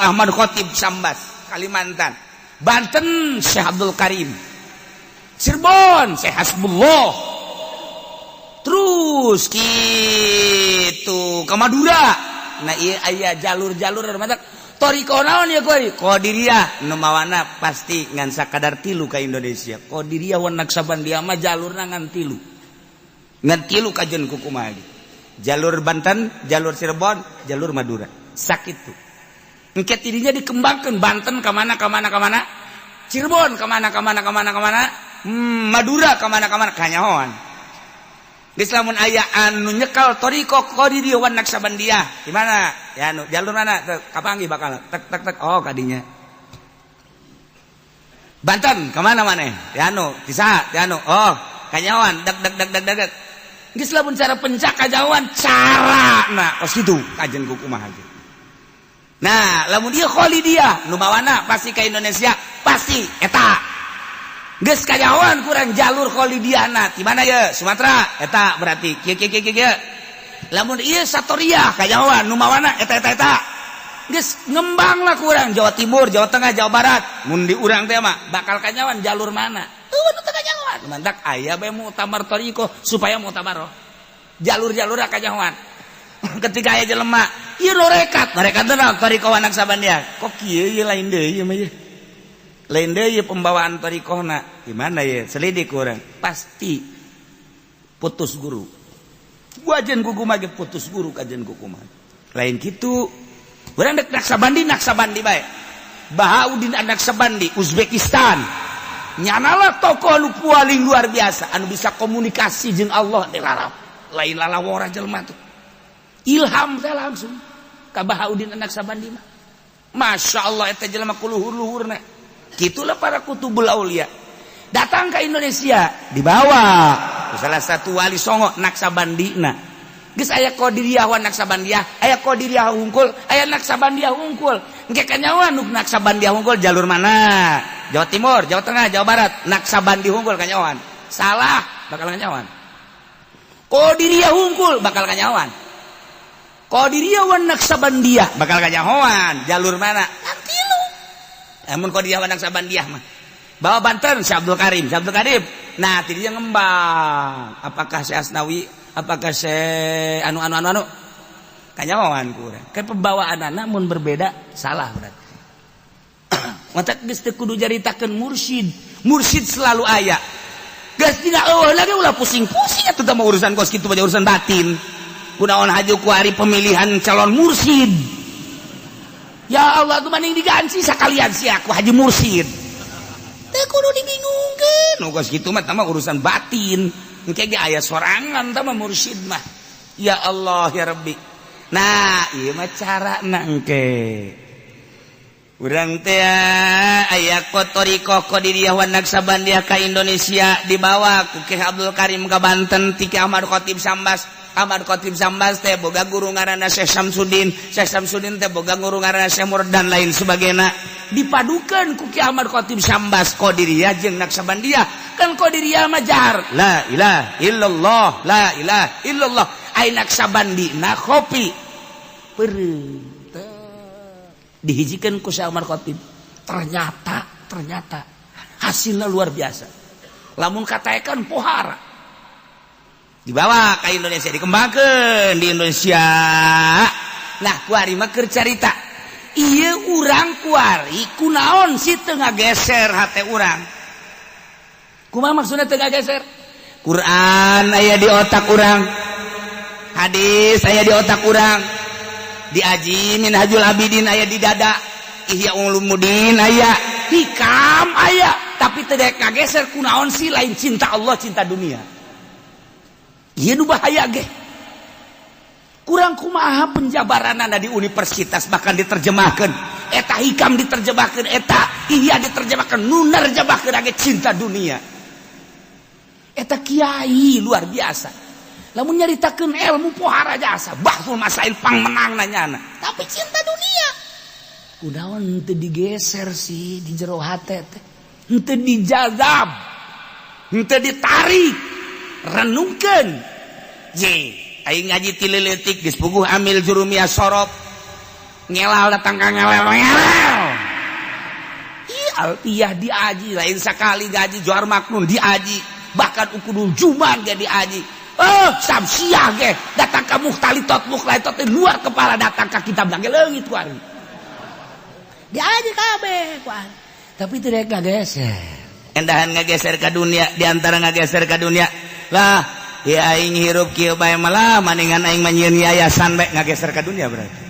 Speaker 1: Ahmad Khotib Sambas Kalimantan Banten Syekh Abdul Karim Cirebon Syekh Hasbullah terus gitu ke Madura. Nah iya aya jalur-jalur mata thariqah naon ya koi Qadiriyah nu mawana pasti ngan sakadar tilu ka Indonesia. Qadiriyah wa Naqsyabandiyah mah jalurna ngan tilu kajen kukumaha jalur Banten, jalur Cirebon, jalur Madura. Sakitu engke tidinya dikembangkeun Banten ka mana ka mana ka mana Cirebon ka mana ka mana ka mana ka mana Madura kemana-kemana kanyahoan. Geus lamun aya anu nyekal thariqah Qadiriyah wan Naqsyabandiyah di mana? Ya anu jalur mana? Kapanggih bakal tek tek tek oh kadinya. Banten kemana maneh? Ya anu di saha? Ya anu oh kanyahoan dek dek dek dek dek. Geus lamun cara pencak kanyahoan carana kos kitu kajen ku kumaha ge. Nah, lamun ieu Khalidiyah nu mawana pasti ka Indonesia pasti eta. Geus kanyahoan kurang jalur Khalidiyahna di mana ye Sumatera eta berarti kieu kieu kieu kieu. Lamun ieu Satoriyah kanyahoan nu mawana eta eta eta. Geus ngembang lah kurang Jawa Timur, Jawa Tengah, Jawa Barat. Mun di urang teh mah bakal kanyahoan jalur mana? Eueuh nu teu kanyahoan. Mantak aya bae muktamar thariqah supaya muktabar. Jalur-jalur kanyahoan. Ketika aya jelema ieu norekat, norekat teh naon thariqah Naqsyabandiyah. Kok kieu ieu lain deui ieu mah ieu. Lain deui pembawaan thariqahna gimana ya selidik kurang pasti putus guru wajan kuku mah putus guru kajen kuku mah lain kitu urang dek Naqsyabandi Naqsyabandi bae Bahauddin Naqsyabandi Uzbekistan nyanalah tokoh nu paling luar biasa anu bisa komunikasi jeung Allah di lalap lain lalawora jelema tuh ilham teh langsung ka Bahauddin Naqsyabandi mah Masya Allah eta jelema kuluhur-luhurna. Gitulah para kutubul aulia datang ke Indonesia dibawa Salah satu wali songo Naksabandina. Geus aya Qadiriyah wa Naksabandiyah, aya Qadiriyah hungkul, aya Naksabandiyah hungkul. Engke kanyahoan nu Naksabandiyah hungkul jalur mana? Jawa Timur, Jawa Tengah, Jawa Barat, Naksabandi hungkul kanyahoan. Salah, bakal kanyahoan. Qadiriyah hungkul bakal kanyahoan. Qadiriyah wa Naksabandiyah bakal kanyahoan. Jalur mana? Tilu. Namun Qadiriyah wa Naksabandiyah mah bawa Banten si Abdul Karim, si Abdul Karim. Nah, tidinya ngembang. Apakah si Asnawi, apakah si anu anu anu anu kanyahoan kurang. Ke pembawaan anak mun berbeda salah berarti. Matak geus teu kudu jaritakeun mursyid. Mursyid selalu aya. Geus dina eueuh lagi ulah pusing-pusing atuh mah urusan kos kitu mah urusan batin. Kunaon haju kuari pemilihan calon mursyid. Ya Allah, tuh mending diganti sekalian sih aku haji mursyid. Teu kudu dibingungkeun. Nu kos kitu mah mah urusan batin. Engke ge aya sorangan tah mah mursyid mah. Ya Allah ya Rabbi. Nah, ieu mah carana engke. Urang teh aya thoriqoh Qadiriyah wa Naksabandiyah ka Indonesia dibawa ku Ki Abdul Karim ka Banten ti Ki Ahmad Khatib Sambas. Ahmad Khatib Sambas teh boga guru ngaranna Syekh Samsudin. Syekh Samsudin teh boga guru ngaranna Syekh Murad dan lain sebagainya. Dipadukan ku Ki Ahmad Khatib Sambas Qadiriyah jeung Naksabandiyah. Kan Qadiriyah mah jar la ilaha illallah, la ilaha illallah. Ai Naksabandi na kopi. Peureum dihijikan ku Syekh Ahmad Khatib, ternyata ternyata hasilnya luar biasa. Lamun katakan pohara dibawa ke Indonesia, dikembangkan di Indonesia. Nah, kuari mah keur carita ieu urang kuari kunaon sih teu ngageser hate urang? Kumaha maksudnya teu ngageser? Quran aya di otak urang, hadis aya di otak urang, diaji Minhajul Abidin aya di dada, Ihya Ulumuddin aya, Hikam aya, tapi tidak kageser. Kunaon sih? Lain cinta Allah, cinta dunia. Ieu nu bahaya ge. Kurang kumaha penjabaranana di universitas, bahkan diterjemahkan eta Hikam, diterjemahkan eta Ihya, diterjemahkan nu nerjemahkeun ge cinta dunia. Eta kiai luar biasa, lamun nyaritakeun ilmu pohara jasa, bahsul masail pang menang nanyana,
Speaker 4: tapi cinta dunia.
Speaker 1: Kunaon teu digeser sih di jero hate teh? Henteu dijazab, henteu ditarik, renungkeun. Ye aing ngaji ti leutik geus puguh amil jurumiyah sorof ngelal, datang ka ngelel ngelel. Ih, alfiyah diaji, lain sakali gaji Johar Maknun diaji, bahkan ukudul juman ge diaji. Oh, samsiah ge datang ka mukhtalitot, mukhtalitot luar kepala, datang ka kitab ge leungit ku ari.
Speaker 4: Diaji kabeh ku ari.
Speaker 1: Tapi tidak ngageser. Endahan ngageser ke dunia, diantara ngageser ke dunia lah ya aing hirup kieu bae malah maningan aing manyieun yayasan bae, ngageser ke dunia. Berarti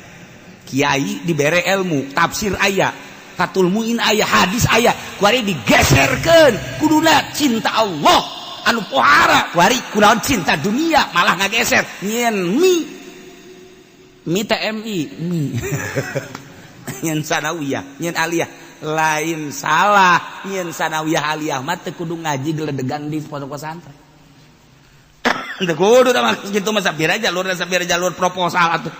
Speaker 1: kiai dibere ilmu tafsir aya, Fathul Muin aya, hadis aya, kuari digeserkeun. Kuduna cinta Allah anu pohara, kuari kunaon cinta dunia, malah ngageser nyieun mi mi TMI mi, nyieun sanawiyah, nyieun aliyah. Lain salah nyieun sanawiyah aliyah mah, teu kudu ngaji geledegan di pondok pesantren, teu kudu tah gitu mah. Sapira jalur, sapira jalur proposal atuh.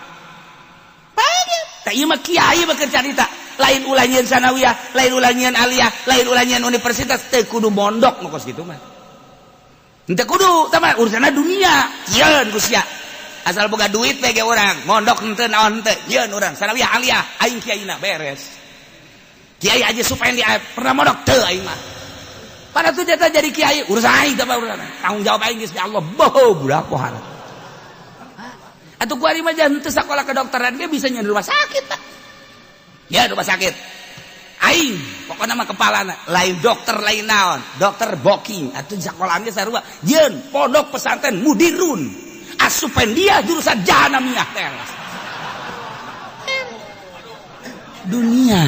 Speaker 1: Tak, ieu mah kiai mah keur carita. Lain ulah nyieun sanawiyah, lain ulah nyieun aliyah, lain ulah nyieun universitas, teu kudu mondok mah kos kitu mah. Henteu kudu, tah mah urusanna dunia. Nyieun ku sia. Asal boga duit we ge urang, mondok henteu, naon henteu, nyieun urang sanawiyah aliyah, aing kiaina beres. Kiai aja supaya dia pernah mondok teu aing mah. Pada tuh jatah jadi kiai, urusan aing teh urusan. Tanggung jawab aing geus di Allah, boho budak pohara. Atuh kuari mah jangan teu sakola kedokteran ge bisa nyieun rumah sakit, Pak. Ya rumah sakit. Aing pokoknya mah kepalana lain dokter, lain naon, dokter booking atuh sakolahan ge sarua. Yeun pondok pesantren mudirun. Asupan dia jurusan jahanamiyah teras. Dunia.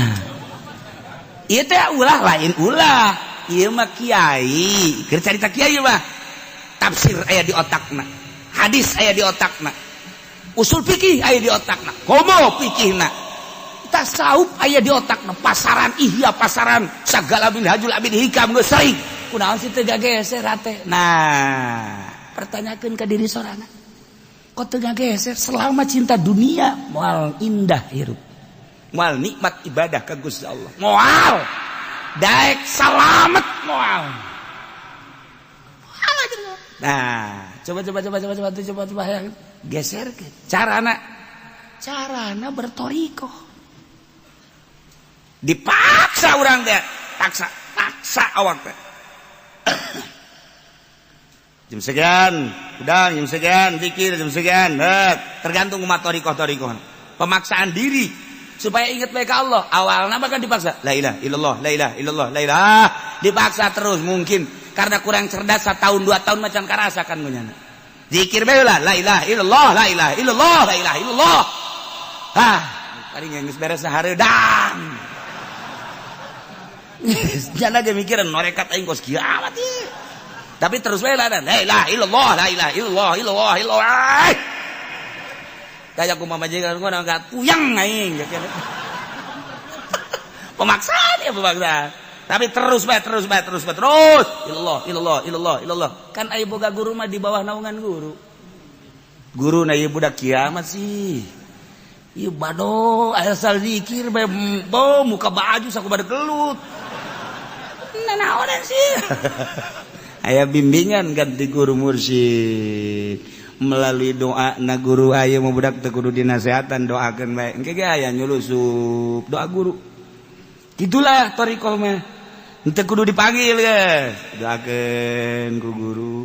Speaker 1: Ieu teh ulah, lain ulah. Ieu mah kiai, keur carita kiai mah. Tafsir aya di otakna. Hadis aya di otakna. Usul fikih aya di otakna, komo fikihna, tasawuf aya di otakna, pasaran Ihya, pasaran sagala Minhajul Abidin, Hikam geus sering. Kunaon sih teu gageser hate? Nah,
Speaker 3: Pertanyakeun ka diri sorangan. Kok teu ngageser selama cinta dunia moal indah hirup.
Speaker 1: Moal nikmat ibadah ka Gusti Allah. Moal. Daek salamet moal. Nah, coba coba coba coba coba coba coba yang geserkeun. Carana
Speaker 4: Carana bertorikoh.
Speaker 1: Dipaksa urang teh, paksa, paksa awak teh. Jam sekian, udah jam sekian, zikir jam sekian, tergantung umat torikoh-torikoh. Pemaksaan diri supaya ingat baik Allah. Awalnya bahkan dipaksa. La ilaha illallah, la ilaha illallah, la ilaha. Dipaksa terus mungkin karena kurang cerdas 1 tahun 2 tahun macam karasa kan gunyana. Zikir bae lah, la ilaha illallah, la ilaha illallah, la ilaha illallah. Ah, paling yang geus beres hareudang. Jangan aja mikirin norekat aing kos kieu amat ieu. Tapi terus bae lah, la ilaha illallah, la ilaha illallah, illallah, illallah. Kayak aku mama majikan gua nggak puyeng aing. Pemaksaan ya pemaksaan. Tapi terus bae, terus bae, terus bae, terus. Illallah, illallah, illallah, illallah. Kan aya boga guru mah di bawah naungan guru. Guru na ieu budak kiamat sih. Ieu bado asal zikir bae bo muka baju saku pada gelut. Nah, naonan sih. Aya bimbingan ganti guru mursyid melalui doa na guru. Aya mau budak teu kudu dinasehatan, doakeun bae engke ge aya nyulusup doa guru. Itulah thoriqoh mah, henteu kudu dipanggil ge, doakeun ku guru.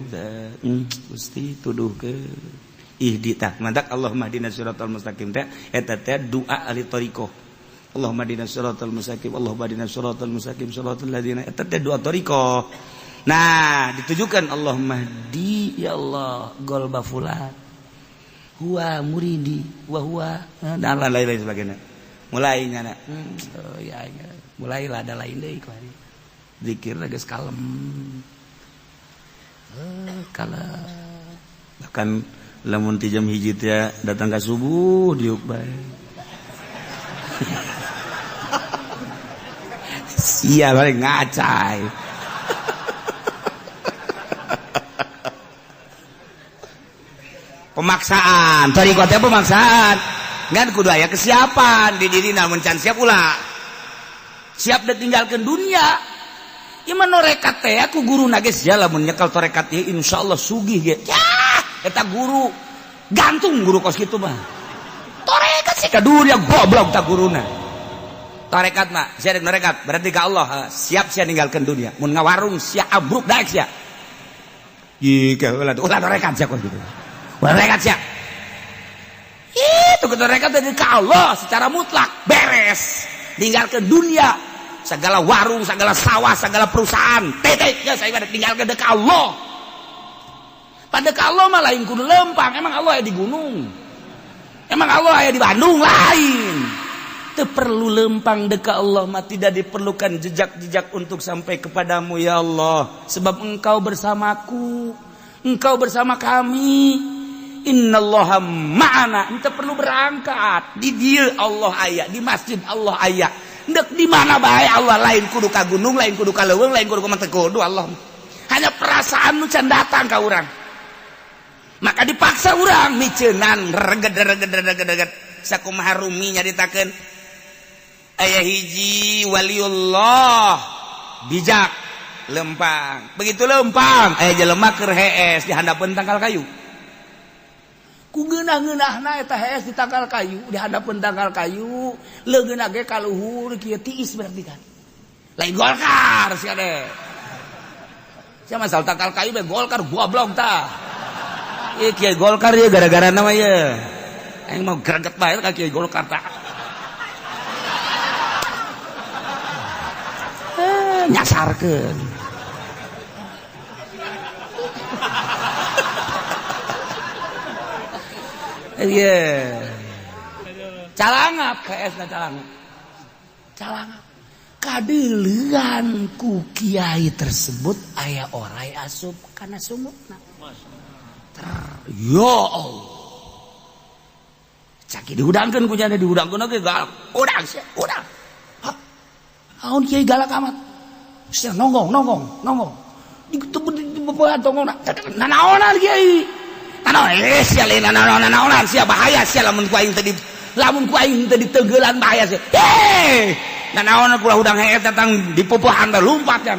Speaker 1: Gusti tuduhkeun ihdi tah mantak Allahumma hdina siratal mustaqim teh eta teh doa ahli thoriqoh. Allahumma hdina siratal mustaqim, Allahumma hdina siratal mustaqim, siratal ladzina, eta teh doa thoriqoh. Nah, ditujukan Allahumma hdi ya Allah golba fulan huwa muridi wa huwa dan lain-lain sebagainya. Mulai nyana oh, ya, ya. Mulailah ada lain deui kuari. Zikir geus kalem. Kalem. Bahkan lamun ti jam 1 teh datang ka subuh diuk bae. Sia balik ngacai. Pemaksaan thoriqoh teh pemaksaan ngan kudu aya kesiapan di diri, namun can siap ulah siap dan tinggalkan dunia. Ieu mah norekat teh aku guru geus ya lamun nyekel torekat ieu insyaallah sugih ge ya eta guru gantung guru kos kitu mah torekat sih ka dunia goblok tak guruna. Torekat mah sia rek norekat berarti ka Allah siap sia ninggalkeun dunia, mun ngawarung sia abruk daek sia jika ulah ulah norekat sia kos kitu. Mereka siap. Itu mereka dari ke Allah secara mutlak beres. Tinggalkan dunia, segala warung, segala sawah, segala perusahaan. Titik ya saya tinggalkan ke Allah. Pada ke Allah mah lain kudu lempang. Emang Allah ya di gunung. Emang Allah ya di Bandung lain. Teu perlu lempang deka Allah mah, tidak diperlukan jejak-jejak untuk sampai kepadamu ya Allah. Sebab engkau bersamaku, engkau bersama kami. Innallaha ma'ana, ente perlu berangkat di dia Allah aya, di masjid Allah aya, ndek di mana bae Allah, lain kudu ka gunung, lain kudu ka leuweung, lain kudu ka manteu kudu Allah. Hanya perasaan nu can datang ka urang, maka dipaksa urang miceunan reged reged reged reged. Sakumaha Rumi nyaritakeun aya hiji waliullah bijak lempang, begitu lempang aya jelema keur hees di handapeun tangkal kayu. Ku ngeunah-ngeunahna eta hees di tangkal kayu, di handapeun tangkal kayu, leungeunna ge ka luhur kieu tiis, berarti kan lain Golkar sia deh. Sia masalah tangkal kayu be Golkar goblok tah. Ieu kiai Golkar ieu gara-gara nama ieu aing mau greget bae ka kiai Golkar tah. Nyasarkeun. Iya. Calangap KS na calangap. Calangap. Kadeulean ku kiai tersebut aya orai asup kana sumutna. Ya Allah. Caki dihudangkeun ku jana dihudangkeun oge galak. Udang sia, udang. Hah? Naon kiai galak amat? Sia nonggong, nonggong, nonggong.
Speaker 3: Pupuhan tonggongna. Nanaonan, Kiai? Nanaon? Eh, sia lain nanaonan, nanaonan sia, bahaya sia lamun ku aing tadi, lamun ku aing teu ditenggelan bahaya sia. Eh, nanaonan kula hudang heet datang di pupuhan teh lumpat ya,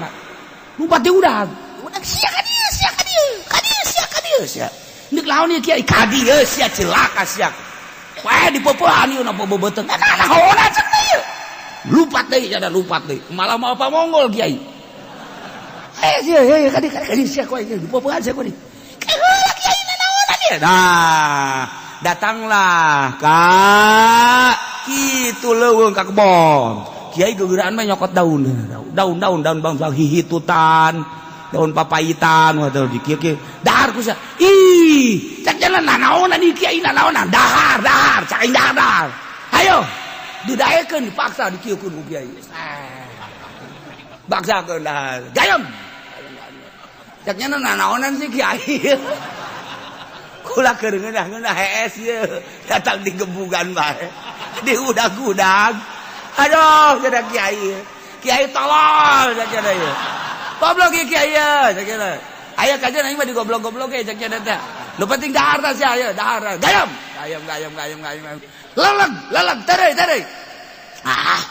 Speaker 3: lumpat di udang. Udang sia ka dieu, sia ka dieu, ka dieu sia, ka dieu sia. Nek lawan ieu, Kiai? Ka dieu sia, cilaka sia. Wah, di pupuhan ieu napa beubeuteng. Nanaonan cek ieu. Lumpat deui, ada lumpat deui. Malah mau apa Mongol, Kiai. Eh, sia, ya, ya, kadi, kadi, kadi, sia, kau ini, di pupuhan sia, kau ini. Kiai, nanaonan ieu. Nah, datanglah ka kitu leuweung ka kebon. Kiai gegeraan mah nyokot daun, daun, daun, daun, daun, daun hihitutan, daun papaitan, waduh, di kieu kieu. Dahar ku sia. Ih, cak jalan nanaonan ieu, Kiai, nanaonan? Dahar, dahar, cak aing dahar, dahar. Ayo, didaekeun, dipaksa dikieukeun ku kiai. Baksakeun dahar. Gayem. Caknya nanaonan sih, Kiai? Kula keur ngeunah-ngeunah hees ieu, datang di gebugan bae. Di udag-udag. Aduh, cenah kiai. Kiai tolol cak cenah ieu. Goblok ieu kiai ieu cak cenah. Aya kajian aing mah digoblok-goblok ge cak cenah teh. Nu penting dahar tah sia ieu, dahar. Gayem. Gayem, gayem, gayem, gayem. Leleg, leleg, tereu, tereu. Ah.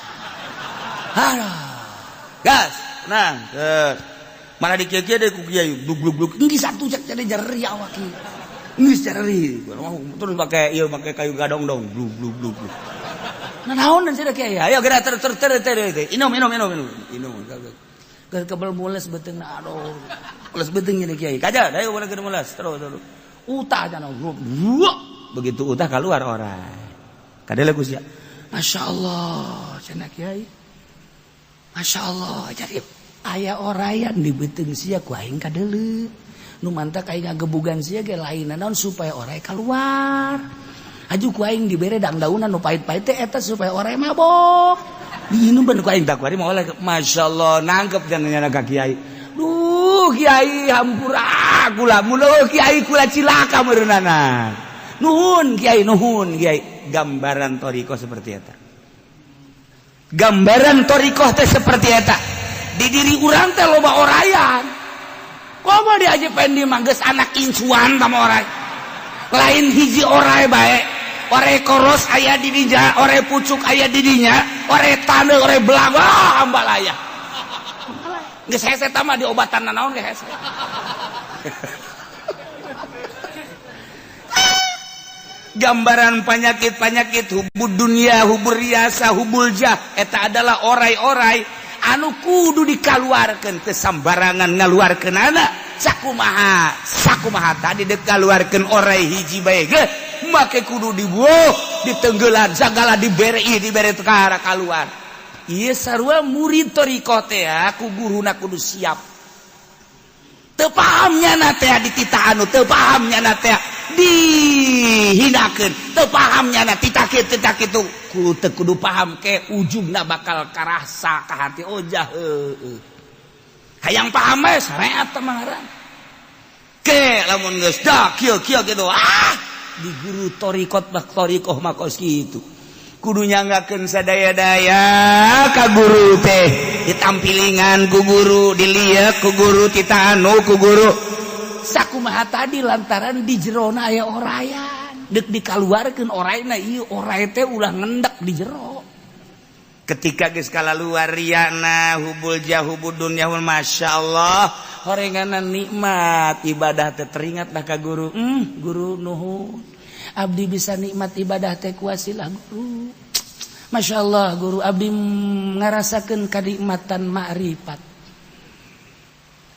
Speaker 3: Aduh. Gas. Nah, terus. Malah dikieu-kieu deui ku kiai, blug blug blug. Geus satu cak cenah nyeri awak ieu. Geus nyeri. Terus pakai ieu, pakai kayu gadong dong, blug blug blug blug. Nah, naon cenah, kiai? Ayo geura ter ter ter ter. Inum, inum, inum, inum. Inum. Keur kebel mules beuteungna, aduh. Mules beuteung nya kiai. Kaja, ayo boleh keur mules. Terus terus. Utah cenah. Begitu utah keluar orang. Kadele ku sia. Masya Allah, cenah kiai. Masya Allah, jadi aya orayan di beuteung sia ku aing kadeuleu. Nu mantak aing ngagebugan sia ge lain naon, supaya orai keluar. Aju ku aing dibere dangdaunan nu pahit-pahit teh eta supaya orai mabok. Diinum bener ku aing tak kuari mau. Masya Allah, nangkep jangan nyana ka kiai. Duh, kiai, hampura kula, mulo kiai, kula cilaka meureunana. Nuhun, Kiai, nuhun, Kiai. Gambaran thoriqoh seperti eta. Gambaran thoriqoh teh seperti eta. Di diri urang teh loba orayan. Komo di Haji Pendi mah geus anak incuan sama orai. Lain hiji orai bae. Orai koros aya di dinya, orai pucuk aya di dinya, orai taneuh, orai belang, wah, ambalaya. Geus hese tah mah, diobatan nanaon ge hese. Gambaran penyakit-penyakit hubbud dunia, hubbur riasa, hubbul jah, eta adalah orai-orai anu kudu dikaluarkeun, teu sambarangan ngaluarkeun anak. Sakumaha sakumaha tadi dek kaluarkeun orai hiji bae ge make kudu dibuah, ditenggelan segala, dibere dibere tekara keluar. Ieu sarua murid thoriqoh teh ku guruna kudu siap. Teu pahamnya na teh dititah, anu teu pahamnya na teh dihinakeun, teu pahamnya na titah kieu, titah kitu, ku teu kudu paham ke ujungna bakal karasa ka hati. Oh jah, heueuh, hayang paham bae syariat teh mah ngaran ke lamun geus dah kieu kieu gitu. Ah, di guru thoriqot bak thoriqoh mah kos kitu, kudu nyanggakeun sadaya-daya ka guru teh, ditampilingan ku guru, dilihat ku guru, tita anu ku guru. Sakumaha tadi, lantaran di jerona aya orayan, dek dikaluarkeun orayna, ieu oray teh ulah ngendak di jero. Ketika geus kalaluar riana, hubbul jah, hubbud dunya, Masya Allah, horenganan nikmat ibadah teh, teringat dah ka guru. Guru, nuhun, abdi bisa nikmat ibadah teh kuasilah guru. Masya Allah, guru, abdi ngarasakeun kanikmatan ma'rifat,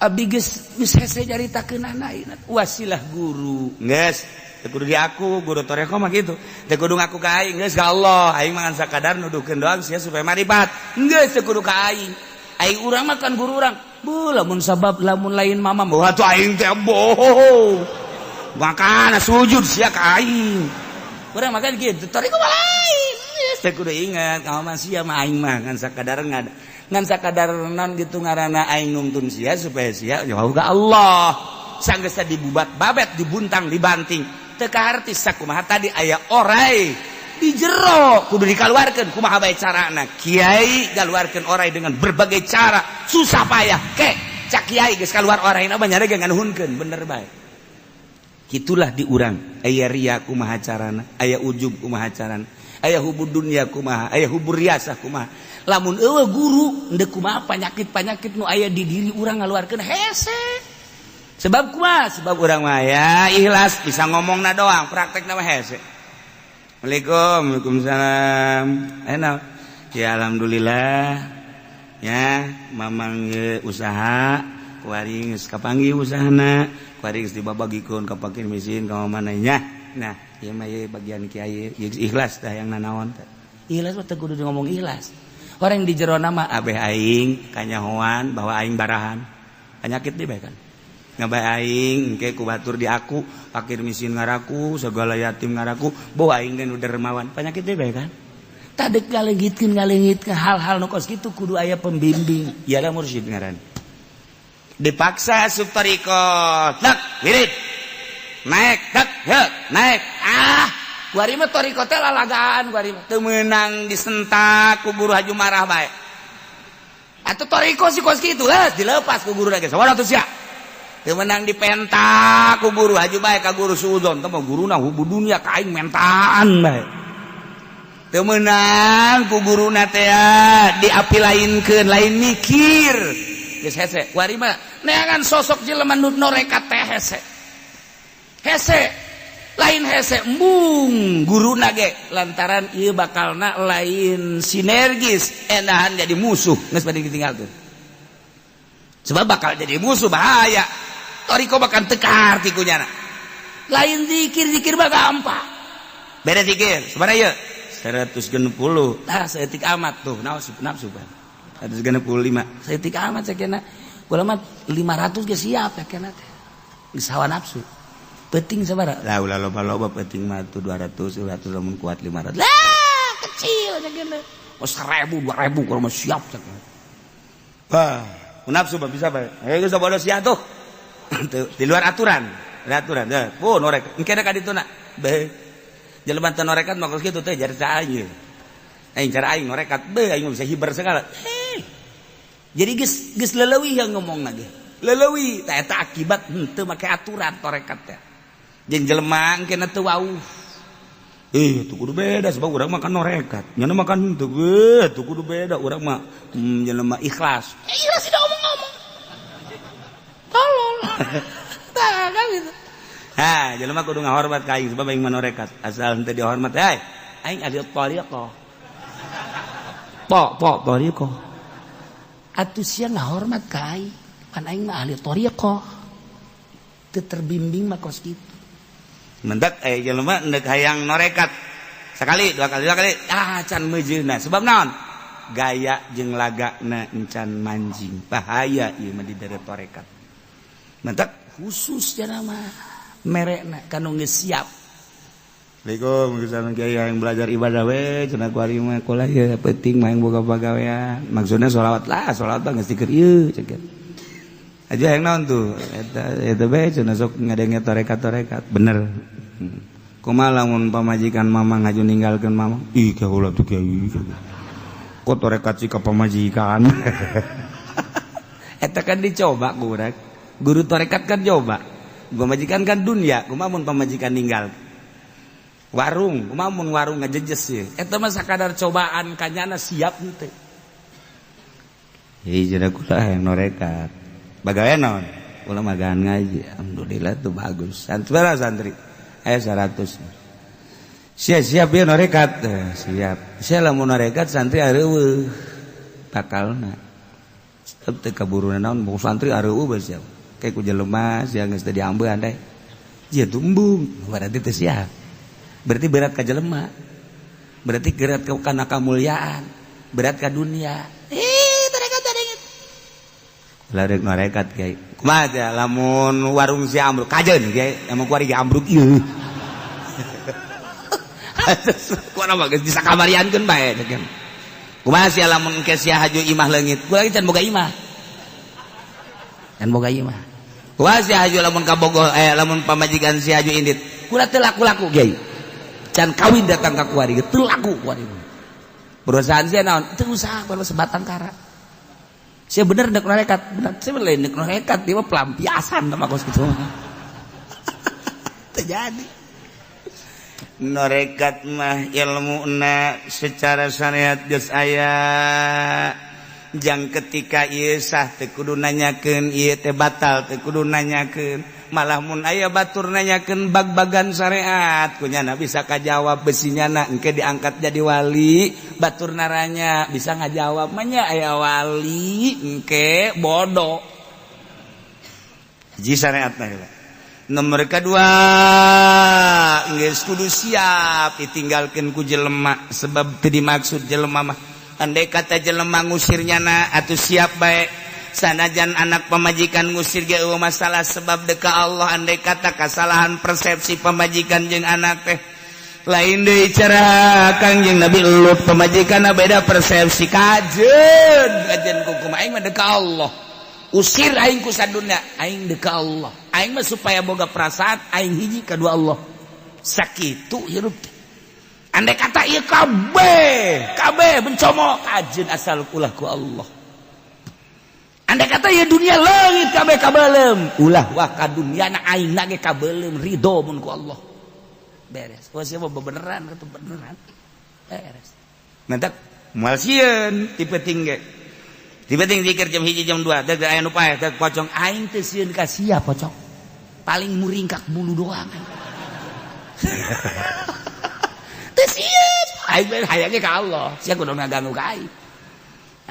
Speaker 3: abdi geus geus hese nyaritakeun anak wasilah guru. Geus teu kudu diaku guru thoriqoh mah kitu, teu kudu ngaku ka aing, geus ka Allah. Aing mah ngan sakadar nuduhkeun doang sia supaya marifat, geus teu kudu ka aing. Aing urang mah kan guru urang bu, lamun sabab lamun lain mama wah tuh aing teh bohong, makana sujud sia ka aing. Urang makan gitu, thoriqoh mah lain. Geus teu kudu ingat kamu mah, sia mah, aing mah ngan sakadar ngan sakadar non gitu ngaranna, aing nuntun sia supaya sia jauh ka Allah. Sanggeus dibubat babet, dibuntang dibanting, teu kaharti. Sakumaha tadi, aya orai di jero kudu dikaluarkeun kumaha bae carana. Kiai galuarkeun orai dengan berbagai cara, susah payah ke.
Speaker 1: Cak kiai geus kaluar orang mah nyare ge nganuhunkeun bener bae. Gitulah di urang, aya ria kumaha carana, aya ujub kumaha carana, aya hubud dunya kumaha, aya hubur riasah kumaha. Lamun euweuh guru, endek kumaha penyakit-penyakit nu aya di diri urang ngaluarkeun hese. Sebab kumaha? Sebab urang mah ya ikhlas bisa ngomongna doang, praktekna mah hese. Assalamualaikum. Waalaikumsalam. Enak ya, alhamdulillah ya, mamang ye usaha kuari geus kapanggih usahana, kuari geus dibabagikeun ka fakir miskin ka mana nya. Nah, ieu mah ye bagian kiai ikhlas dah yang nanaon teh. Ikhlas mah teu kudu ngomong ikhlas. Orang di jero nama abeh aing kanyahoan bahwa aing barahan. Penyakit di bae kan. Ngabae aing engke ku batur di aku, fakir miskin ngaraku, segala yatim ngaraku, bahwa aing teh nu dermawan. Penyakit di bae kan. Tadek ngalengitkeun ngalengitkeun hal-hal nu kos kitu kudu aya pembimbing. Ialah mursyid ngaran. Dipaksa asup thariqot. Tak, wirid. Naik, tak, he, naik. Ah, kuari mah thariqot teh lalagaan kuari mah. Teu meunang disentak ku guru, haju marah bae. Atuh thariqot si kos kitu lah, dilepas ku guru lagi. Sabaraha tuh sia? Teu meunang dipentak ku guru, haju bae ka guru suudzon. Teh mah guruna hubu dunia ka aing mentaan bae. Teu meunang ku guruna teh diapi lainkeun, lain mikir. Geus hese. Kuari mah neangan sosok jelema nu norekat teh hese. Hese lain hese embung guruna ge lantaran ieu bakalna lain sinergis, endahan jadi musuh, geus bade ditinggalkeun. Sebab bakal jadi musuh, bahaya. Thariqot bakal teu kaharti ku nyana. Lain zikir, zikir mah gampang. Beda zikir, sabaraha ieu? 160. Tah, saeutik amat tuh, nafsu nafsu kan. 165. Saeutik amat sakena. Kula mah 500 ge siap sakena teh. Geus hawa nafsu. Penting sabaraha? Lah, ulah loba-loba, penting mah tuh 200, 200, lamun kuat 500. Lah, kecil sakena. Oh, 1000, 2000 kalau mah siap sakena. Wah, nafsu mah bisa bae. Eh, geus bodoh sia tuh. Di luar aturan. Di aturan. Dah, oh norek. Engke ka dituna. Be. Jelema teu norekat mah kos kitu teh jar aing. Aing cara aing norekat, be aing bisa hiber segala. Eh. Jadi geus geus leleuwih yang ngomong lagi. Leleuwih tah eta akibat henteu make aturan torekat teh. Jeung jelema engke teu wauh. Eh, tuh kudu beda sebab urang mah kan norekat. Nyana makan henteu, eh, tuh kudu beda urang mah jelema ikhlas.
Speaker 4: Eh, ikhlas tidak ngomong-ngomong. Tolol. Tah kan gitu.
Speaker 1: Ha, jelema kudu ngahormat ka aing sebab aing mah norekat. Asal henteu dihormat, hei, aing ahli thariqah. Po, po, thariqah.
Speaker 4: Atuh sia ngahormat ka aing. Pan aing mah ahli thariqah. Teu terbimbing mah kos kitu.
Speaker 1: Mendak eh jelema endek hayang norekat. Sekali, dua kali, dua kali, ah can meujeuna. Sebab naon? Gaya jeung lagana encan manjing. Bahaya ieu mah di deret torekat. Mendak
Speaker 4: khusus cenah mah merekna kanu geus siap.
Speaker 1: Assalamualaikum, misalnya kiai yang belajar ibadah we, cenah ku ari mah kula ya penting mah yang boga pagawean. Maksudnya sholawat lah, sholawat mah geus dikeur ieu cek. Aja yang naon tuh? Eta eta bae cenah sok ngadenge tarekat-tarekat. Bener. Kumaha lamun pamajikan mamang ngaju ninggalkeun mamang? Ih, kaula tuh kiai. Kok tarekat sih ka pamajikan? Eta kan dicoba ku urang. Guru tarekat kan coba. Pamajikan kan dunia, kumaha mun pamajikan ninggal? Warung, kumaha mun warung ngajejes sih.
Speaker 3: Eta mah sakadar cobaan kanyana siap henteu.
Speaker 1: Hei, jadi kula yang norekat. Bagaimana naon? Kula magaan ngaji. Alhamdulillah tuh bagus. Santri berapa santri? 100. Siap siap ya norekat. Eh, siap. Sia lamun norekat santri areuweuh. Bakalna. Tetep teu kaburu naon mau santri areuweuh bae siap. Kayak ku jelema sia geus teu diambean deh. Jia tumbung, berarti teu siap. Berarti berat ka jelema. Berarti berat ka kana kamuliaan, berat ka dunia.
Speaker 4: Ih, tarekat tarekat.
Speaker 1: Larek norekat kiai. Kumaha teh lamun warung si ambruk kajeun kiai, emang kuari ge ambruk ieu. Kuana mah geus bisa kamariankeun bae cek. Kumaha sia lamun engke sia haju imah leungit? Kula ge can boga imah. Can boga imah. Kumaha sia haju lamun kabogoh eh lamun pamajikan sia haju indit? Kula teu laku-laku kiai. Can kawin datang ka kuari ge teu laku kuari. Perusahaan sia naon? Teu usaha baru sebatang kara.
Speaker 3: Saya bener dek norekat, bener. Saya lain dek norekat, dia mah pelampiasan sama kos gitu.
Speaker 1: Terjadi. Norekat mah ilmu na secara syariat geus aya. Jang ketika ieu sah teu kudu nanyakeun, ieu teh batal teu kudu nanyakeun. Malah mun aya batur nanyakeun bag-bagan syariat, kunyana bisa kajawab besinya na engke diangkat jadi wali, batur naranya bisa ngajawab mah nya aya wali engke bodoh. Hiji syariatna heula. Nomor kedua, geus kudu siap ditinggalkeun ku jelema sebab teu dimaksud jelema mah. Andai kata jelema ngusirnya na atuh siap bae. Sanajan anak pamajikan ngusir ge eueuh masalah sebab deka Allah. Andai kata kesalahan persepsi pamajikan jeung anak teh lain deui cara Kangjeng Nabi Lut, pamajikan beda persepsi, kajeun kajeun kumaha, aing mah deka Allah, usir aing ku sadunya, aing deka Allah, aing mah supaya boga perasaan aing hiji kadua Allah, sakitu hirup teh. Andai kata ieu kabeh kabeh bencomo, kajeun asal ulah ku Allah. Andai kata ieu dunia leungit kabeh kabelem, ulah wah ka dunia na aing na ge kabelem, ridho mun ku Allah, beres. Wah, siapa beneran atau beneran beres. Mantak moal sieun tipe tinggi tipe tinggi zikir jam 1 jam 2 teh aya nu paeh teh pocong, aing teu sieun ka sia pocong, paling muringkak bulu doang. Teu sieun aing mah, hayangnya ka Allah, sia kudu ngaganggu ka aing,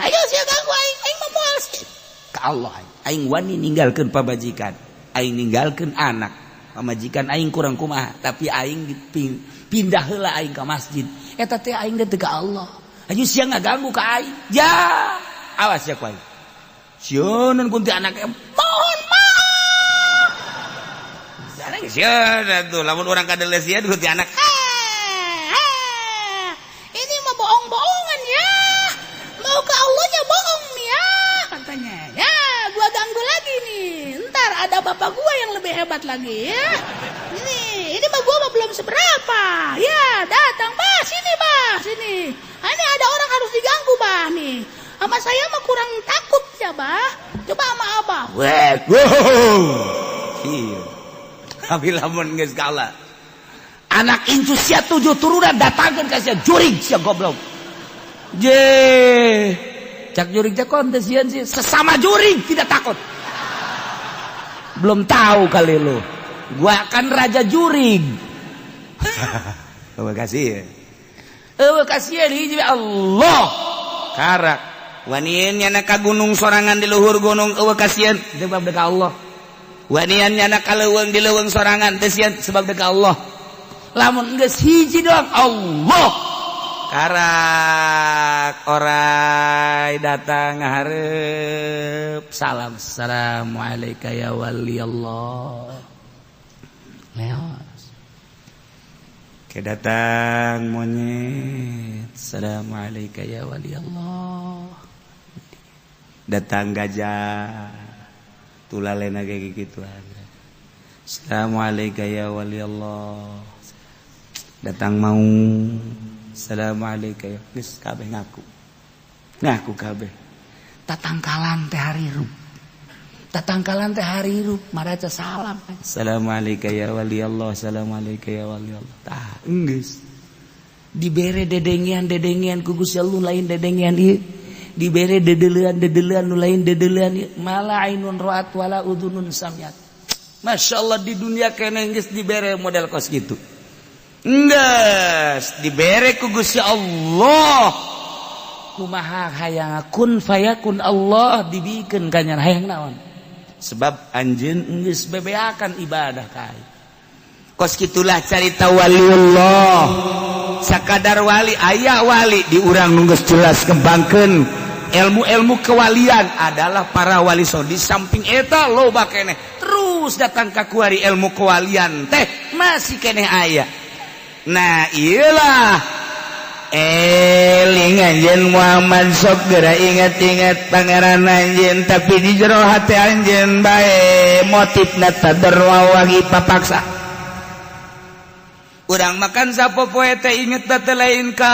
Speaker 1: ayo sia ganggu aing, aing mah moal sieun ka Allah. Aing wani ninggalkeun pamajikan aing, ninggalkeun anak, pamajikan aing kurang kumaha, tapi aing pindah heula aing ka masjid eta teh, aing teh ka Allah. Ayo sia ngaganggu ka aing, ya awas ya ku aing sieun kunti anak, mohon maaf. Sekarang sieun atuh lamun urang kadele sieun kunti anak.
Speaker 4: Ah, ini mah bohong-bohongan ya. Mau ke Allahnya bohong nih ya katanya. Ya, gua ganggu lagi nih. Ntar ada bapak gua yang lebih hebat lagi ya. Ini mah gua mah belum seberapa. Ya, datang bah sini bah sini. Ah, ini ada orang harus diganggu bah nih. Sama saya mah kurang takut ya bah. Coba sama abah.
Speaker 1: Weh, wow. Iya. Tapi lamun geus kalah.
Speaker 3: Anak incu sia tujuh turunan datangkeun ka sia jurig sia goblok. Je. Cak jurig teh kon teh sieun sih, sesama jurig tidak takut. Belum tahu kali lu. Gua kan raja jurig.
Speaker 1: Terima kasih ya.
Speaker 3: Eueuh kasihan hiji Allah.
Speaker 1: Karak. Wanian nyana ka gunung sorangan di luhur gunung eueuh kasihan
Speaker 3: sebab deka Allah.
Speaker 1: Wanian nyana ka leuweung di leuweung sorangan teu sieun
Speaker 3: sebab deka Allah. Lamun geus hiji doang Allah.
Speaker 1: Karak orai datang ngahareup
Speaker 3: salam, assalamualaikum ya wali Allah. Leos.
Speaker 1: Ke datang monyet, assalamualaikum ya
Speaker 3: wali Allah.
Speaker 1: Datang gajah tulalena kayak gitu, assalamualaikum ya wali Allah. Datang mau, assalamualaikum ya, geus kabeh ngaku ngaku kabeh.
Speaker 4: Tatangkalan teh harirup, tatangkalan teh harirup maraca salam.
Speaker 1: Assalamualaikum ya wali Allah, assalamualaikum ya wali Allah. Tah geus
Speaker 3: dibere dedengean dedengean ku Gusti Allah, lain dedengean ieu, dibere dedelean dedelean nu lain dedelean ieu, mala ainun ra'at wala udhunun samiat.
Speaker 1: Masya Allah, di dunia kene geus dibere model kos gitu. Geus dibere ku Gusti Allah.
Speaker 3: Kumaha hayang kun fayakun Allah dibikeun kanyar hayang naon?
Speaker 1: Sebab anjeun
Speaker 3: geus bebeakan ibadah ka aing.
Speaker 1: Kos gitulah carita waliullah. Sakadar wali aya wali di urang nu geus jelas kembangkeun ilmu-ilmu kewalian adalah para wali. So di samping eta loba keneh terus datang ka kuari ilmu kewalian teh masih keneh aya. Nah, iyalah eling anjeun Muhammad, sok geura ingat-ingat pangeran anjeun, tapi di jero hati anjeun bae motifna tadarru wagi papaksa. Urang makan sapopoe teh inget teh lain ka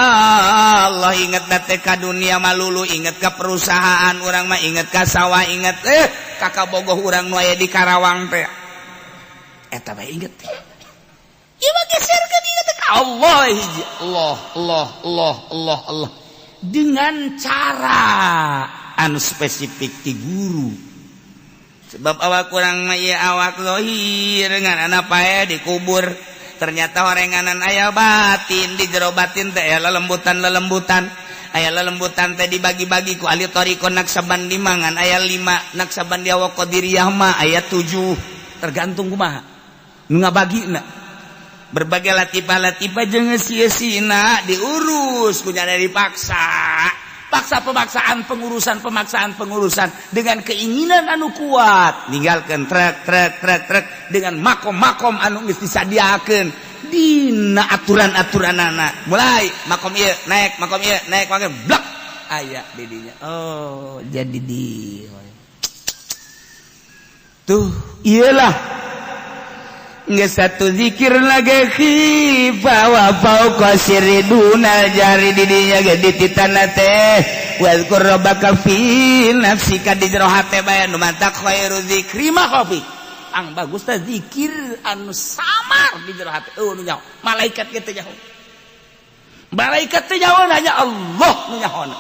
Speaker 1: Allah, inget teh ka dunia malulu, inget ka perusahaan urang mah, inget ka sawah, inget ka kabogoh urang nu aya di Karawang teh. Eta bae inget teh. Ieu mah geserkeun inget ka Allah hiji. Allah, Allah, Allah, Allah, Allah. Dengan cara anu spesifik ti guru. Sebab awak kurang mah ieu awak zahir ngan anak pae dikubur. Ternyata orenganan aya batin, di jero batin teh aya lelembutan lelembutan, aya lelembutan teh dibagi-bagi ku ahli thoriqoh Naksabandi mangan aya 5, Naksabandi wa Qadiriyah mah aya 7, tergantung kumaha nu ngabagina. Berbagai latifah-latifah jeung sia-sina diurus kunyana dipaksa, paksa pemaksaan, pengurusan, pemaksaan, pengurusan dengan keinginan anu kuat, ninggalkan trek trek trek trek dengan makom-makom anu geus disadiakeun dina aturan-aturan anak. Mulai makom ieu naik, makom ieu naik, makom blak aya didinya. Oh, jadi di tuh iyalah. Nggak satu zikir lagi khifa wa fauqa sirri dunal jari, didinya ge dititana teh wazkur rabbaka fi nafsika, di jero hate bae. Nu mantak khairu zikri ma khafi, ang bagus teh zikir anu samar di jero hate. Oh, nu nyaho malaikat ge teu nyaho, malaikat teh nyaho hanya Allah nu nyahona,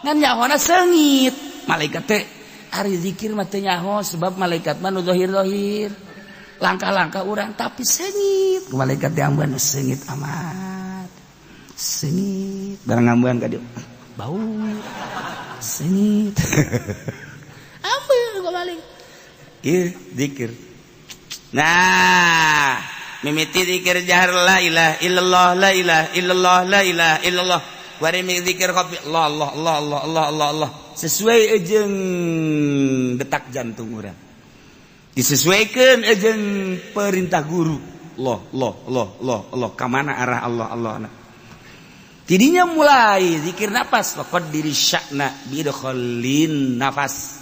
Speaker 1: ngan nyahona seungit. Malaikat teh ari zikir mah teu nyaho, sebab malaikat mah nu zahir-zahir langkah-langkah orang, tapi seungit malaikat yang ambuan seungit amat, seungit barang ngambuan ka dieu bau seungit.
Speaker 4: Ambil gua balik.
Speaker 1: Ieu zikir. Nah, mimiti zikir jahar la ilaha illallah, la ilaha illallah, la ilaha illallah. Bari zikir khafi Allah, Allah, Allah, Allah, Allah, Allah, Allah, sesuai jeung detak jantung urang, disesuaikan jeung perintah guru. Allah, Allah, Allah, Allah, Allah, kamana arah Allah, Allah. Nah, tidinya mulai zikir nafas, diri syakna bidkholin nafas.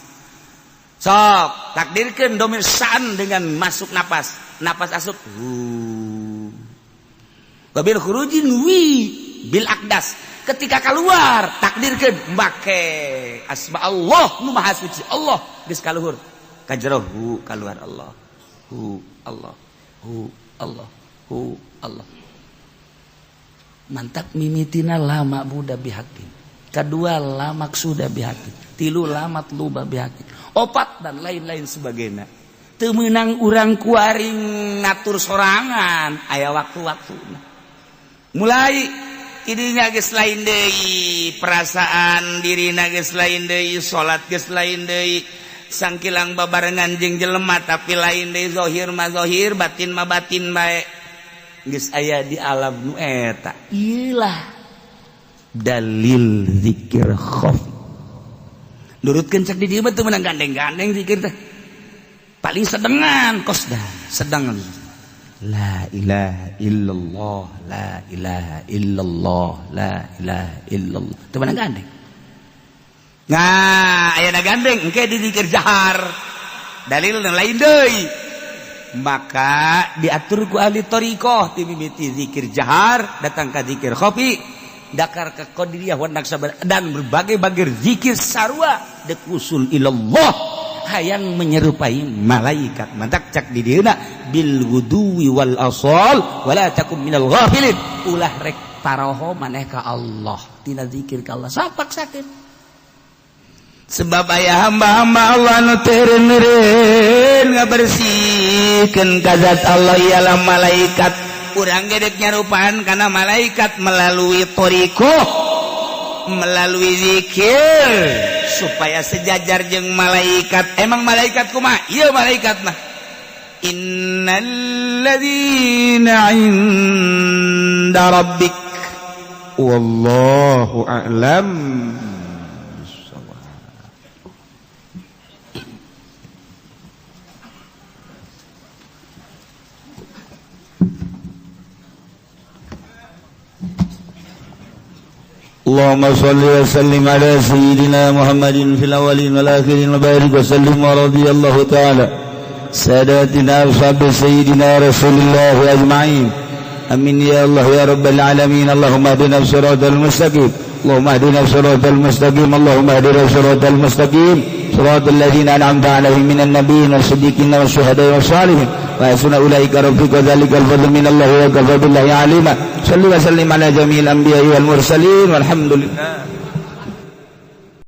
Speaker 1: Sok takdirkan domir sa'an dengan masuk nafas, nafas asup hu, wabil khurujin wi bil akdas. Ketika keluar takdirkan make asma Allah nu maha suci Allah, geus kaluhur kajero hu, keluar Allah, hu Allah, hu Allah, hu Allah. Mantap, mimitina la ma'buda bihaqqin, kedua la maksuda bihaqqin, tilu la matluba bihaqqin, opat dan lain-lain sebagainya. Teu meunang urang kuaring ngatur sorangan, aya waktu-waktu. Mulai tidinya geus lain deui perasaan dirina, geus lain deui salat, geus lain deui sangkilang babarengan jeung jelema, tapi lain deui, zahir mah zahir, batin mah batin bae, geus aya di alam nu eta. Iyalah dalil zikir khafi. Nurutkeun cek di dieu mah teu meunang gandeng-gandeng zikir teh, paling sedengan kosdah sedengan la ilaha illallah, la ilaha illallah, la ilaha illallah, teu meunang gandeng. Nah, aya gandeng engke di zikir jahar, dalil lain deui. Maka diatur ku ahli thoriqoh ti mimiti zikir jahar datang ka zikir khafi, dakar ke qadiriyah wa naqsyabandiyah dan berbagai-bagai zikir sarua dek usul ilallah, hayang menyerupai malaikat. Mantak cak di dieuna bil ghuduwi wal asal wala takum minal ghafilin, ulah rek paroho maneh ka Allah tina zikir ka Allah sapaksakeun. Sebab aya hamba-hamba Allah nu teu eureun ngabersihkeun ka zat Allah, ialah malaikat. Urang ge dek nyarupaan kana malaikat melalui thoriqoh, melalui zikir supaya sejajar jeung malaikat. Emang malaikat kumaha? Ieu malaikat mah innalladzina inda rabbik wallahu a'lam bissawab. اللهم صل وسلم على سيدنا محمد في الأولين والآخرين وبارك وسلم، ورضي الله تعالى ساداتنا أصحاب سيدنا رسول الله أجمعين. Amin ya Allah ya rabbal alamin. Allahumma ihdina siratal mustaqim. Allahumma ihdina siratal mustaqim. Allahumma ihdina siratal mustaqim. Siratal ladzina an'amta 'alaihim minan nabiyyin wash-shiddiqin wasyuhada'i wash-shalihin. Wa hasuna ulaika rafiqa. Dzalikal fadlu minallahi wa kafa billahi alima. Salli wa sallim ala jami'il anbiya'i wal mursalin, walhamdulillah.